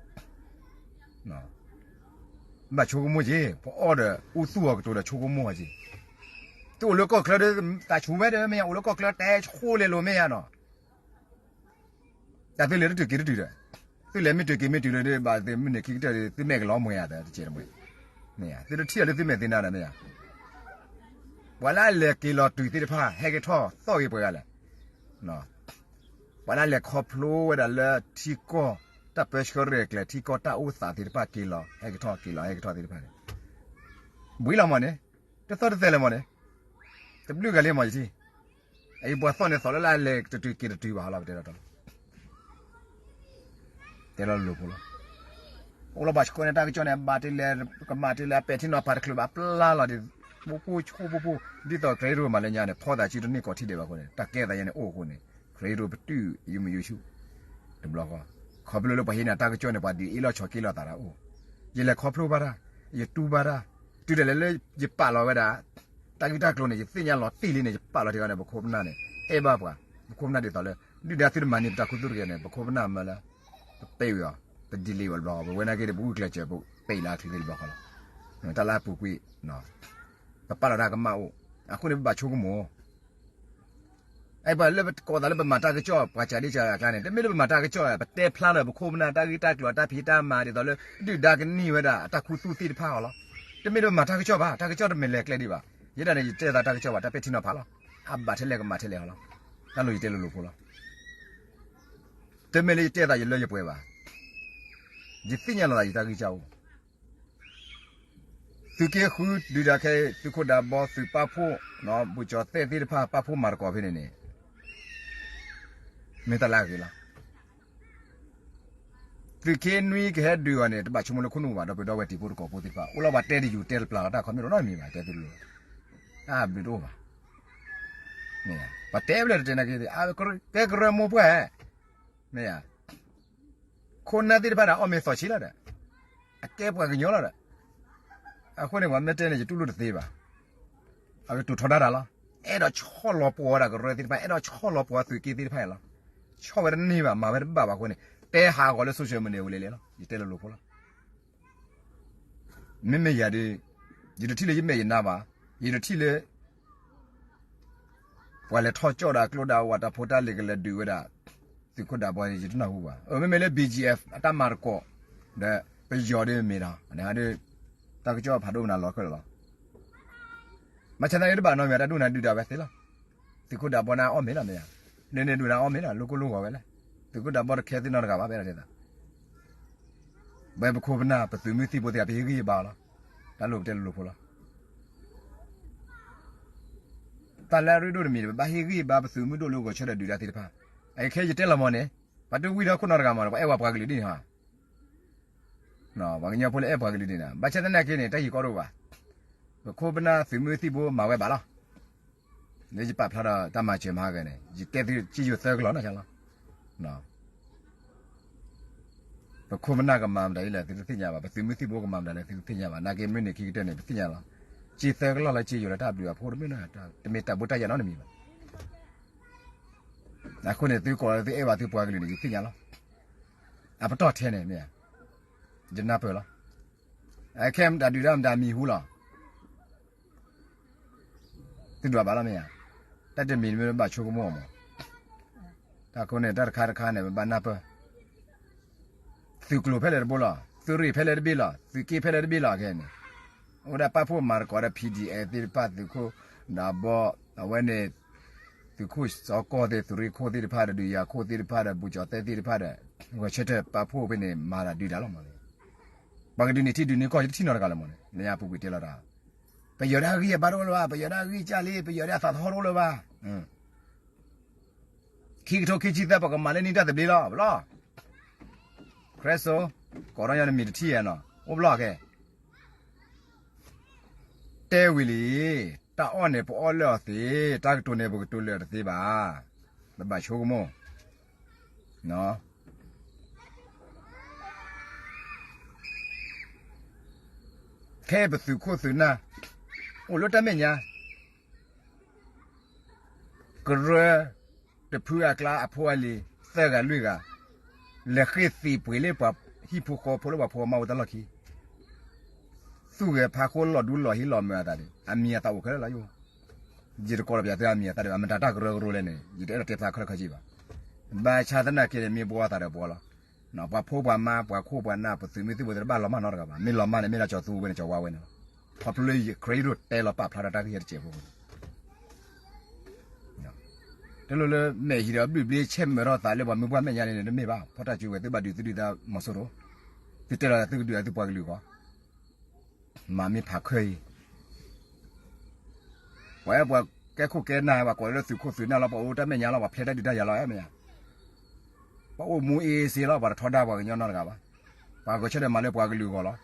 ဘၣ်ဆိကမိၣ်က့ၤ ပအီၣ်ဒီးအူသူၣ်အီၤကတိၤဒီးဆိကမိၣ်အီၤက့ၤ, သုအိၣ်လၢကီၢ်ချၢဒီး သးဆူၣ်ဝဲဒီးမ့ၢ်ယါ အိၣ်လၢကီၢ်ချၢတဲဆိလဲၤလိၤမ့ၢ်ယါနီၤ, တၢ်သုလဲၤတတုၤက့ၤတတုၤဒီး, သုလဲၤမ့ၢ်တုၤက့ၤမ့ၢ်တုၤလၢၤဒီး ဘၣ်သ့ၣ်မုၢ်နံၤခံကတၢၢ်ဒီး သုမဲာ်ကလီၤမွဲၤယါသတကဲးတမှဲၤ, မ့ၢ်ယါ သုတထံၣ်အီၤလၢသုမဲာ်သ့ၣ်နါဒီးမ့ၢ်ယါ, ပှၤလၢအလဲၤက့ၤလီၤတုၤသ့ၣ်တဖၣ် ဟဲက့ၤထီၣ်သီၣ်ဂ့ၤပှဲၤဂၤလဲၣ် ပှၤလၢအလဲၤခီဖျိဝဲဒၣ်လၢထံကီၢ်တၢ်ပၢဆှၢရဲၣ်ကျဲၤ ထံကီၢ်တၢ်အိၣ်သးသ့ၣ်တဖၣ်က့ၤလီၤ ဟဲက့ၤထီၣ်က့ၤလီၤ ဟဲက့ၤထီၣ်သ့ၣ်တဖၣ်န့ၣ်, ဘှံးလီၤမးန့ၣ်, တသီၣ်တသဲးလၢၤမးန့ၣ်, တဘျုးဂၤလံမးယထံၣ်, အအံၤပှၤသီၣ်န့ၣ်သီၣ်လၢလၢအလဲၤတတုၤက့ၤတတုၤဘၣ်ဟီလီၤ ပတဲလီၤတၢ်လီၤ တဲလီၤလိၤဖိလီၤ. အိၣ်လီၤဘၣ်ဆှၢန့ၣ် တၢ်ကစီၣ်န့ၣ် အဘၣ်တ့လဲၢ် ကမၣ်တ့လဲၢ် အပဲာ်ထံနီၤဖးတချုးဘၣ် အပျါလီၤဒ် ပူဖိဆိဖိဖိ, ဒ်သိး credit မၤလၢညါန့ၣ် ဖီသးစုတန့ၢ်ကိးထံၣ်ဒံးဘၣ်အဃိန့ၣ် တၢ်ကဲသးယဲန့ၣ်အိၣ်အဃိန့ၣ် credit ပတုာ်ယမုာ်ယဆူၣ် တဘျီဃီ, ခီဖျိလၢပှၤဟံးန့ၢ်တၢ်ကစီၣ်န့ၣ် ပှၤဒုးအ့ၣ်လိာ်ဆိးက့လိာ်သးတၢ်အိၣ်, ယလဲၤခီဖျိဘၣ်တၢ်, ယတူၢ်ဘၣ်တၢ်, တုၤဒၣ်လဲာ်လၢယပာ်လီၤဝဲဒၣ် တၢ်ဂ့ၢ်တၢ်ကျိၤန့ၣ် ယသ့ၣ်ညါလီၤတံၢ်လံန့ၣ် ယပာ်လီၤတ့ၢ်အီၤန့ၣ် ပခိၣ်ပနၢ်န့ၣ် အဲၣ်ဘၣ်ပှၤ, ပခိၣ်ပနၢ်ဒ်သိးလၢ ဒုၣ်ဒါသုတမၤန့ၢ်ပတၢ်ခူသူၣ်တဂ့ၤန့ၣ် ပခိၣ်ပနၢ်မၢလၢ ပပ့ၢ်ဝံၤအီၤ, ပ delete ဝံၤတဘျီဃီ, ပဝဲနာ်က့ဒီး ပဂုာ်ကျဲးစၢး ပပ့ၢ်လၢအချံသ့ၣ်တဘျီဃီလီၤ. တၢ်လၢအပူၤကွံာ် ပပာ်လီၤတၢ်ကမၣ်အိၣ်, အဃိန့ၣ် ပဘၣ်ဆိကမိၣ် အဲၣ်ပှၤလၢပကိးသးလၢပမၤတၢ်ကစီၣ် ပှၤစးဒ့စးအကျါန့ၣ် တမ့ၢ်လၢပမၤတၢ်ကစီၣ် ပတဲဖျါလၢပခိၣ်ပနၢ်တၢ်ဂ့ၢ်တၢ်ကျိၤအတၢ်ဖံးတၢ်မၤဒ်သိးလၢ ဒုၣ်ဒါကန့ၢ်ဝဲဒၣ်အတၢ်ခူသူၣ်သ့ၣ်တဖၣ်အီၤလီၤ. တမ့ၢ်လၢပမၤတၢ်ကစီၣ်ဘၣ်, တၢ်ကစီၣ်တမ့ၢ်လဲၤကျဲဒံးဘၣ်. ယဲဒၣ်န့ၣ် ယတဲသးတၢ်ကစီၣ်ဘၣ် တၢ်ပဲာ်ထံနီၤဖးလီၤ. အဘၣ်ထဲလဲၣ်ကမၣ်ထဲလဲၣ်ဟီလီၤ. တၢ်လိၣ်ယတဲလိၤလိၤဖိလီၤ. တမ့ၢ်လၢယတဲသးယလၢယပှဲၤဘၣ်. ယသ့ၣ်ညါလီၤသးယတၢ်ဂံၢ်စၢ်အိၣ် သုးက့ဃုဒုးတၢ်ခဲအံၤ သုးခိၣ်ဒးဘီ သုးပာ်ဖှိၣ် ဘူးကၠီၤသဲၣ်သ့ၣ်တဖၣ် ပာ်ဖှိၣ်မၤသကိးဖဲန့ၣ်န့ၣ် မ့ၢ်တၢ်လၢအဂ့ၤလီၤ. သုးက့နွံကဟဲဒုးအီၤန့ၣ် တဘၣ်ဆိကမိၣ်လၢခိၣ်နူာ်ဘၣ် ဒီပုၢ်ဒီဝဲၢ်တံၤဖိသကိးဖိသ့ၣ်တဖၣ် အိၣ်လီၤပှၤတဲတယူၤတဲတပျၢ်လီၤ တၢ်ခီမ့ၢ်တအိၣ်နီတမံၤဘၣ် တဲသုလိၤ တၢ်ဘျုးတအိၣ်ဘၣ်. ပှၤတဲဘျဲၣ်တတဲနာ်က့ ကဲကရၢမိၢ်ပှၢ် မ့ၢ်ဧါ ခိၣ်နၢ်သ့ၣ်တဖၣ်ဒီး အီၣ်မ့ၤသီၣ်ဆံးလီၤဒီး အကဲပှၤကညီလီၤဒီး အဃိန့ၣ် ပှၤမ့ၢ်တဲန့ၣ် ယတူၢ်လိာ်တသ့ဘၣ်. အကတိၤထီဒါတၢ်လီၤ. အဲၣ်ဒိးဆီၣ်လီၤပှီၤဝဲဒၣ်ကရၢသ့ၣ်တဖၣ် အဲၣ်ဒိးဆီၣ်လီၤပှီၤသုးက့သ့ၣ်တဖၣ်အံၤလီၤ. ဆီၣ်ဝဲတန့ၢ်ဘၣ် မၤဝဲတဘၣ်ဘၣ်အဃိန့ၣ် တဲဟးဂီၤလၢ social media ဝံၤလဲၤလဲၤလီၤ. ယတဲလိၤလိၤဖိလီၤ. မ့မ့ၢ်ယၤဒီး ယတထံၣ်လၢယမဲာ်ယနါဘၣ်. ယတထံၣ်လၢ ပှၤလဲၤထီၣ်ကၠီၣ်ဒီးကျိဒါဝးတၢ်ဖိတၢ်လံၤကလဲၤဒုးဝဲဒၣ် သုးခိၣ်ဒးဘီန့ၣ် ယတနၢ်ဟူဘၣ်. မ့မ့ၢ်လၢ B G F အတၢ်မၤသကိး ဒီးပယီၤဒ်မ့ၢ်ဒီး ဒီး တၢ်ကစီၣ်ဖးဒိၣ်မနုၤလီၤခဲလၢာ်လီၤ. မ့ၢ်ဆါသနာ်က့တဘၣ်နီတမံၤ တၢ်ဒိၣ်နၤဒုၣ်ဒါဝဲသ့လီၤ. သုးခိၣ်ဒးဘီန့ၣ်အီၣ်မ့ၤလီၤမ့ၢ်ဧါ. လၢန့ၣ်ဒုၣ်ဒါအီၣ်မ့ၤလီၤ လိၣ်ကိၢ်လိၣ်ဂီၤဝဲလဲၣ်. သုးခိၣ်ဒးဘီတခဲသ့ၣ်နီတဂၤဘၣ် ပအဲၣ်ဒိးတဲသး ဝဲပခိၣ်ပနၢ် ပသုးမုၢ်သံၣ်ဘိသ့ၣ်တဖၣ် ပဟ့ၣ်ဂံၢ်ဟ့ၣ်ဘါအီၤလီၤ. တၢ်လိၣ်ပတဲလိၤလိၤဖိလီၤ. တၢ်လၢအရ့ဒိၣ်တမံၤ ပဘၣ်ဟ့ၣ်ဂံၢ်ဟ့ၣ်ဘါ ပသုးမုၢ်ဒိၣ်လၢဂီၤဆၢထၢၣ်ဒုၣ်ဒါသ့ၣ်တဖၣ်. အခဲယတဲလီၤမးန့ၣ် ပှၤတဝံၤဒီးခိၣ်နီတဂၤမးန့ၣ် ပှၤအဲၣ်ဝဲပှၤကလုာ်ဒ်န့ၣ်ဟီ ပှၤကညီဖိလၢအဲၣ်ပှၤကလုာ်ဒ်န့ၣ် ဘၣ်ဆၣ်သနာ်က့န့ၣ် တၢ်ဟံၣ်ကီဒိၣ်ဘၣ်. ပခိၣ်ပနၢ်သုးမုၢ်သံၣ်ဘိမၤဝဲဘၣ်လီၤ. လၢယပာ်ဖျါဒီးတၢ်မၤစၢၤမၤဟါဂၤန့ၣ် ယတဲသုစံယိၤသၢကလီၤနီၢ်ဆါလီၤ. ပခိၣ်ပနၢ်ကမၤမတၤဒ်လဲၣ် သုတသ့ၣ်ညါဘၣ်. ပသုးမုၢ်သံၣ်ဘိကမၤမတၤလဲၣ် သုတသ့ၣ်ညါဘၣ်. နာ်က့မုၢ်နံၤခံကတၢၢ်န့ၣ် ပသ့ၣ်ညါလီၤ. က့ၤသၢကလီၢ်လၢက့ၤယိာ်လၢတၢ်ဘျုးအဖိတမ့ၢ်နီၤ, တမ့ၢ်တၢ်ဘူးတၢ်ယၢ်နီတမံၤဘၣ်. အဃိန့ၣ် သုကိးသုအဲၣ်ဘၣ်သုပှၤကလုာ်န့ၣ် ယသ့ၣ်ညါလီၤ. အပတီၢ်ထဲန့ၣ်မ့ၢ်ဧါ, ယနၢ်ပၢၢ်လီၤ. အခဲမတၤဒုၣ်ဒါမတၤမံၤဟူလီၤ. သုဒွးဘၣ်လီၤမ့ၢ်ဧါ. တၢ်တမံၤမ့ၢ်ဘၣ်ဆိကမိၣ်အီၤမး. တၢ်အဃိန့ၣ် တၢ်တခါတခါန့ၣ် ပဘၣ်နၢ်ပၢၢ် သုးကျိၤဖဲလဲၣ်တဘိလီၤ, သုးရ့ၣ်ဖဲလဲၣ်တဘ့ၣ်လီၤ, သုးက့ဖဲလဲၣ်တဘ့ၣ်လီၤခဲန့ၣ်, အိၣ်ဒၣ်ပာ်ဖှိၣ်မၤသကိးဒီး P D F သ့ၣ်တဖၣ် သုးခိၣ်ဒီးဘီ အဝဲန့ၣ် သုးခိၣ်စီၤကီၢ်သ့ၣ် သုးရ့ၣ်ခိၣ်သ့ၣ်တဖၣ်ဒီး ဒုးယၤခိၣ်သ့ၣ်တဖၣ်ဒီး ဘူးကၠီၤသဲသ့ၣ်တဖၣ်ဒီး ဂဲၤဆၢထၢၣ်ပာ်ဖှိၣ်ဖဲန့ၣ် မၤတၢ်ဒုးတၢ်လီၤမးန့ၣ်, ပှၤကဒုးန့ၢ်ထံဒုးန့ၢ်ကီၢ် ယတထံၣ်နီတဂၤလၢၤမးန့ၣ်, လၢညါပူၤကွံာ်တဲလီၤတၢ် ပယီၤဒၣ်ဂံၢ်အဘါတအိၣ်လၢၤဘၣ်, ပယီၤဒၣ်ဂံၢ်ကၢ်လံ, ပယီၤဒၣ်သးသဟီၣ်တအိၣ်လၢၤဘၣ်. ခံကထိခံဆံသၢ ပကမၤလၢနံၣ်တၢ်သဘျ့လီၤ, ဘျီ Crystal ကိးထီၣ်ညီနမံၤတထံၣ်ဧါနီၤ, အိၣ်ဘျီခဲ တဲဝံၤလံ, တၢ်အီၣ်န့ၣ် ပအီၣ်လၢအီၤသ့, တၢ်ကတိၤန့ၣ် ပကတိၤလၢအီၤတသ့ဘၣ်. ပဘၣ်ဆိကမိၣ်, ခဲအံၤပသုးခိၣ်သုးနၢ် အိၣ်လၢတၢ်မဲာ်ညါ ကရၢ တဖုအကျါအဖိအလံၤ သၢဂၤလွံၢ်ဂၤ လဲၤဃ့ၢ်သံးပှ့ၤလၢပှၤဟံၣ်ဖိဃီဖိလၢပှၤဖိမါအိၣ်တၢ်လီၢ်ခံ, သူၣ်ဂဲၤဖးဃိလီၤဒူလီၤဟံၣ်လီၤမုာ်အသးန့ၣ် အမံၤအသးအိၣ်ခဲလၢာ်လီၤယိၣ်. ယတကိးဒီးပယီၤသုအမံၤအသးဒီး အမတၤတၢ်ကရၢကရိလဲၣ်န့ၣ် ယတအဲၣ်ဒိးတဲဖျါခဲလၢာ်ခဲဆ့ဘၣ်. ဘၣ်ဆၣ်သနာ်က့န့ၣ် မ့ၢ်ဘှီသးဒီးဘှီလီၤ. ပှၤဖိပှၤမါ ပှၤခိၣ်ပှၤနၢ် ပသုးမုၢ်သံၣ်ဘိသ့ၣ်တဖၣ် ဘၣ်လီၤမၢ်နီတဂၤဘၣ်. မ့ၢ်လီၤမၢ်န့ၣ် မ့ၢ်ဒၣ်ကၠီၤသူဝဲန့ၣ် ကၠီၤဝါဝဲန့ၣ်လီၤ. ခီဖျိလၢယ credit တဲလီၤပာ်ဖျါဒီးတၢ်ဂ့ၢ်ဟဲတစဲးဖိန့ၣ် တလိၣ်လၢမဲာ်ဟံးဒီးဘျုးဘျ့ဆဲးမၢၢ်ထီၣ်သးလၢပှၤမုၢ်ပှၢ်မဲာ်ညါန့ၣ် တမ့ၢ်ဘၣ်. ဖီၣ်တၢ်စုဝဲ သုဘၣ်ဒုးသုဒုၣ်ဒါမီၤစိရိၤ, သုတဲလီၤသုကဒုးသုပှၤကလုာ်အဂီၢ်, မၤမ့ၢ်ဖးခၢအံၤ ပှၤအဲၣ်ပှၤကဲခိၣ်ကဲနၢ် ပှၤကိးလၢသုးခိၣ်သုးနၢ်လီၤ, ပှၤအိၣ်တၢ်မဲာ်ညါလီၤ, ပှၤဖျဲးတၢ်ဒုးတၢ်ယၤလီၤ, မ့ၢ်ဧါ. ပှၤအိၣ်မူအ့စ့လီၤ, ပှၤတထီဒါပှၤကညီနီတဂၤဘၣ်. ပှၤဂဲၤဆၢထၢၣ်မၤလၢပှၤကလုာ်အဂီၢ်လီၤ.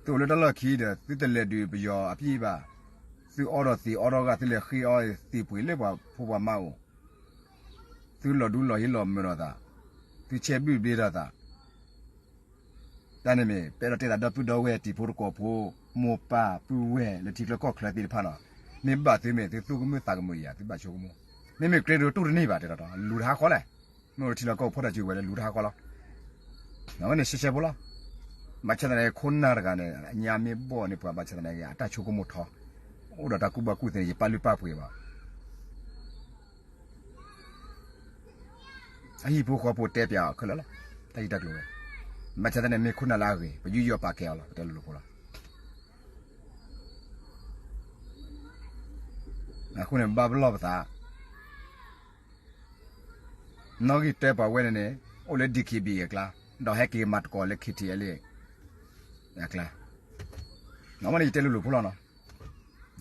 သုအိၣ်လၢတၢ်လီၢ်ခံဒီး သုတလဲၤဒုးပယီၤအပြံၣ်ဘၣ်. သုအီၣ်ဒီးသံးအီၣ်ဒီးဂၢ် သုလဲၤဃ့အီၣ်သံးပှ့ၤလၢပှၤဖိပှၤမါအိၣ်, သုလီၤဒူလီၤဟံးလီၤမုာ်ဒီးသး, သုဆဲးဘျုးဘျ့ဒီးသး တၢ်န့ၣ်မ့ၢ် ပအဲၣ်ဒိးတဲသးဒီပုၢ်ဒီဝဲၢ်တံၤဖိသကိးဖိ မိၢ်ပၢ်ပုၢ်ဝဲၢ်လၢထံချၢကီၢ်ချၢသ့ၣ်တဖၣ်နီၤ, မ့ၢ်ဘၣ်သုမ့ၢ်သုသူၣ်ကမုာ်သးကမုာ်ယၤ သုဘၣ်ဆိကမိၣ်, မ့မ့ၢ်ကြၢးဒိးတူၢ်တန့ၢ်ဘၣ်တဲဒီး လူၤတဟးဃီလဲၣ်, မ့ၢ်အိၣ်လၢထံလီၢ်ကီၢ်ဖိတၢ်စုဝဲလၢလူၤတဟးဃီလီၤ, အဝဲန့ၣ်ရှဲရှဲဖိလီၤ, ဘၣ်ဆၣ်သနာ်က့ ခိၣ်နၢ်တဂၤန့ၣ် အညါမ့ၢ်ဘီၣ်န့ၣ် ပှၤဘၣ်ဆၣ်သနာ်က့ အတၢ်ဆိကမိၣ်ထီ, အိၣ်ဒီးတၢ်ကူၣ်ဘၣ်ကူၣ်သ့န့ၣ် ယပာ်လုၢ်ပာ်ပှ့ၤဘၣ် အဟံၣ်ဖိဃီဖိတဲပၠးအီၤခဲလၢာ်လီၤ, တၢ်ဂ့ၢ်တၢ်ကျိၤဝဲ, ဘၣ်ဆၣ်သနာ်က့ မ့ၢ်ခိၣ်နၢ်လၢအဂ့ၤ ပယူးယီၣ်ပာ်ကဲအီၤလီၤ ပတဲလိၤလိၤဖိလီၤ, အဃိန့ၣ် ဘၣ်ပလီၢ်ပသး, နီၣ်ဂံၢ်တၢပှၤဝဲန့ၣ်န့ၣ် အိၣ်လၢ D K B A အကျါ, ဒီးဟဲက့ၤမၤသကိးလၢ K T L A အကျါ, နမ့ၢ်န့ၣ် ယတဲလိၤလိၤဖိလီၤနီၤ,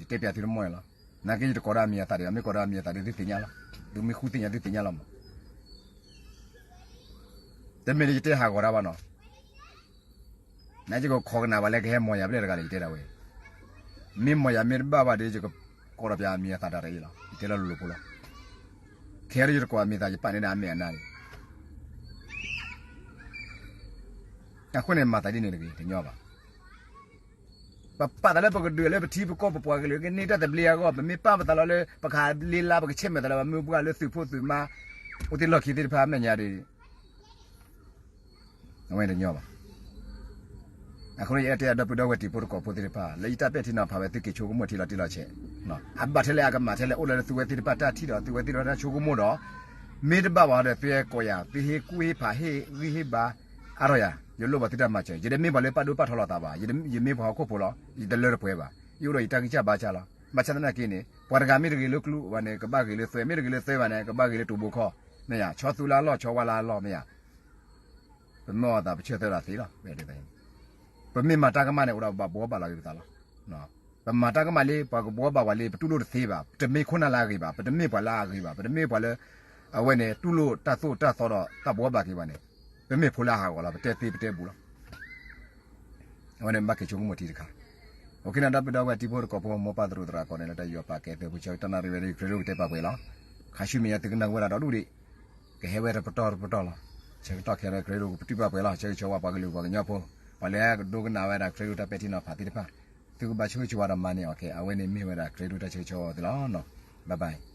ယတဲပၠးသုတမီၢ်လီၤ, နာ်က့ယတကိးဒၣ်အမံၤအသးဒံးဘၣ်, မ့ၢ်ကိးဒၣ်အမံၤအသးဒံး သုသ့ၣ်ညါလီၤ, သုမ့ၢ်ဃုသ့ၣ်ညါသုသ့ၣ်ညါလီၤမး, တမ့ၢ်လၢယတဲဟးဂီၤတၢ်ဘၣ်နီၤ နာ်က့ကခိးကနၣ်ပှၤလၢကဟဲမီၢ်ယၤဘျဲၣ်တဂၤဒီး ယတဲဒၣ်ဝဲ, မ့ၢ်မီၢ်ယၤမ့ၢ်တဘၣ်ဘၣ်ဒီး ယကကိးဒီးပၠးအမံၤအသးတၢ်တအံၤလီၤ, ယတဲလီၤလိၤလိၤဖိလီၤ, ခဲအံၤယတကိးအမံၤအသး ယပာ်န့ၢ်ဒၣ်အမဲာ်အနါလံ, အဃိန့ၣ် မၤသးဒ်န့ၣ်တဂ့ၤ တညီဘၣ် ပပာ်သးလၢပကဒုးလၢပထံပကီၢ်ပပှၤကလုာ်ကန့ၢ်တၢ်သဘျ့အဂီၢ် ပမ့ၢ်ပာ်ပသးလီၤလၢ ပကဟးလ့လါ ပကဆဲးမဲာ်သးလၢပှၤမုၢ်ပှၢ်လၢသုးဖိသုးမါ အိၣ်သ့ၣ်လီၢ်ခံသ့ၣ်တဖၣ်အမဲာ်ညါဒီး အဝဲတညီဘၣ်. အဃိန့ၣ် ယအဲၣ်တဲအဒီပုၢ်ဒီဝဲၢ်တံၤဖိသကိးဖိသ့ၣ်တဖၣ် လၢယတၢ်ပဲာ်ထံနီၤဖးဝဲ သုက့ၤဆိကမိၣ်ထံလီၤတံၢ်လီၤဆဲး, အဘၣ်ထဲလဲၣ်အကမၣ်ထဲလဲၣ် အိၣ်လၢသုဝဲသ့ၣ်တဖၣ်တၢ်ထံၣ်ဒီး သုဝဲသ့ၣ်တဖၣ်တၢ်ဆိကမိၣ်ဒီး မ့ၢ်တဘၣ်ဝဲဒီး သုဟဲကိးယၤ သုဟ့ၣ်ကူၣ်ဟ့ၣ်ဖးဟ့ၣ်ဂံၢ်ဟ့ၣ်ဘါ အါထီၣ်ယၤ ယလိၣ်ဘၣ်သုတၢ်မၤစၢၤ ယတမ့ၢ်ပှၤလၢပာ်ဒိၣ်ပာ်ထီလီၤသးဘၣ် ယမ့ၢ်ပှၤဟီၣ်ခိၣ်ဖိလီၤ ယတလၢတပှဲၤဘၣ် ယအိၣ်ဒီးယတၢ်ဂံၢ်စၢ်ဘါစၢ်လီၤ ဘၣ်ဆၣ်သနာ်က့န့ၣ် ပှၤတဂၤမ့ၢ်တဂ့ၤလၢကျူဘၣ်န့ၣ် ကဘၣ်ဂ့ၤလၢသွဲ မ့ၢ်တဂ့ၤလၢသွဲဘၣ်န့ၣ် ကဘၣ်ဂ့ၤလၢတိၤဘိခီၣ် မ့ၢ်ယါ ဆီသူလၢအလီၢ် ဆီဝါလၢအလီၢ် မ့ၢ်ယါ ပမ့ၢ်အီၣ်သးပဆၢသၢဒၣ်သ့လီၤ ပမ့ၢ်မၤတၢ်ကမၣ်န့ၣ် အိၣ်ဒီးပဘှီဘၣ်လီၤဂ့ၤပသးလီၤ ပမၤတၢ်ကမၣ်လံ ပှၤကဘှီဘၣ်ပှၤလံ ပတူၢ်လိာ်တသ့ဘၣ် ပတမ့ၢ်ခိၣ်နၢ်လၢအဂ့ၤဘၣ် ပတမ့ၢ်ပှၤလၢအဂ့ၤဘၣ် ပတမ့ၢ်ပှၤလၢ အဝဲန့ၣ် တူၢ်လိာ်တၢ်သိၣ်တၢ်သီဒီးတၢ်ဘှီဘၣ်က့ၤပှၤန့ၣ် ပမ့ၢ်ဖိလၢအဟးဂီၤလီၤ ပတဲသ့ပတဲဘူးလီၤ အဝဲန့ၣ်ဘၣ်က့ၤဆိကမိၣ်ထံတခါ အဃိန့ၣ် ဒီပုၢ်ဒီဝဲၢ်တံၤဖိသကိးဖိ မိၢ်ပၢ်သရူးသရၣ်ကီးန့ၣ် လၢတၢ်ယူးယီၣ်ပာ်ကဲသုးဖိဆၢကတီၢ်နၣ်ရံၣ်ဝဲဒၣ် ကြၢးဒိၣ်ကတဲပာ်ပှဲၤလီၤ ခါဆူမဲာ်ညါသုကနၣ်ဝဲဒၣ်ဒီဒူၣ်ဒံး ကဟဲဝဲတပတီၢ်တပတီၢ်လီၤ ဆၢကတီၢ်ခဲအံၤ ကြၢးဒိၣ်ကပတုာ်ပာ်ပှဲၤလီၤ ဆၢဂ့ၤဆၢဝါပှၤကလုာ်ပှၤကညီဖိ ပှၤလၢအကဒိကနၣ်ဝဲဒၣ် ကရၢကရိတၢ်ပဲာ်ထံနီၤဖးသ့ၣ်တဖၣ်, သုကဘၣ်ဆိၣ်ဂ့ၤဆိၣ်ဝါဒီးမၤန့ၢ်အီၤကဲ, အဝဲန့ၣ်မ့ၢ်ဝဲဒၣ်ကရၢကရိတၢ်ဆၢဂ့ၤဆၢဝါအီၤသ့လီၤ. Bye bye.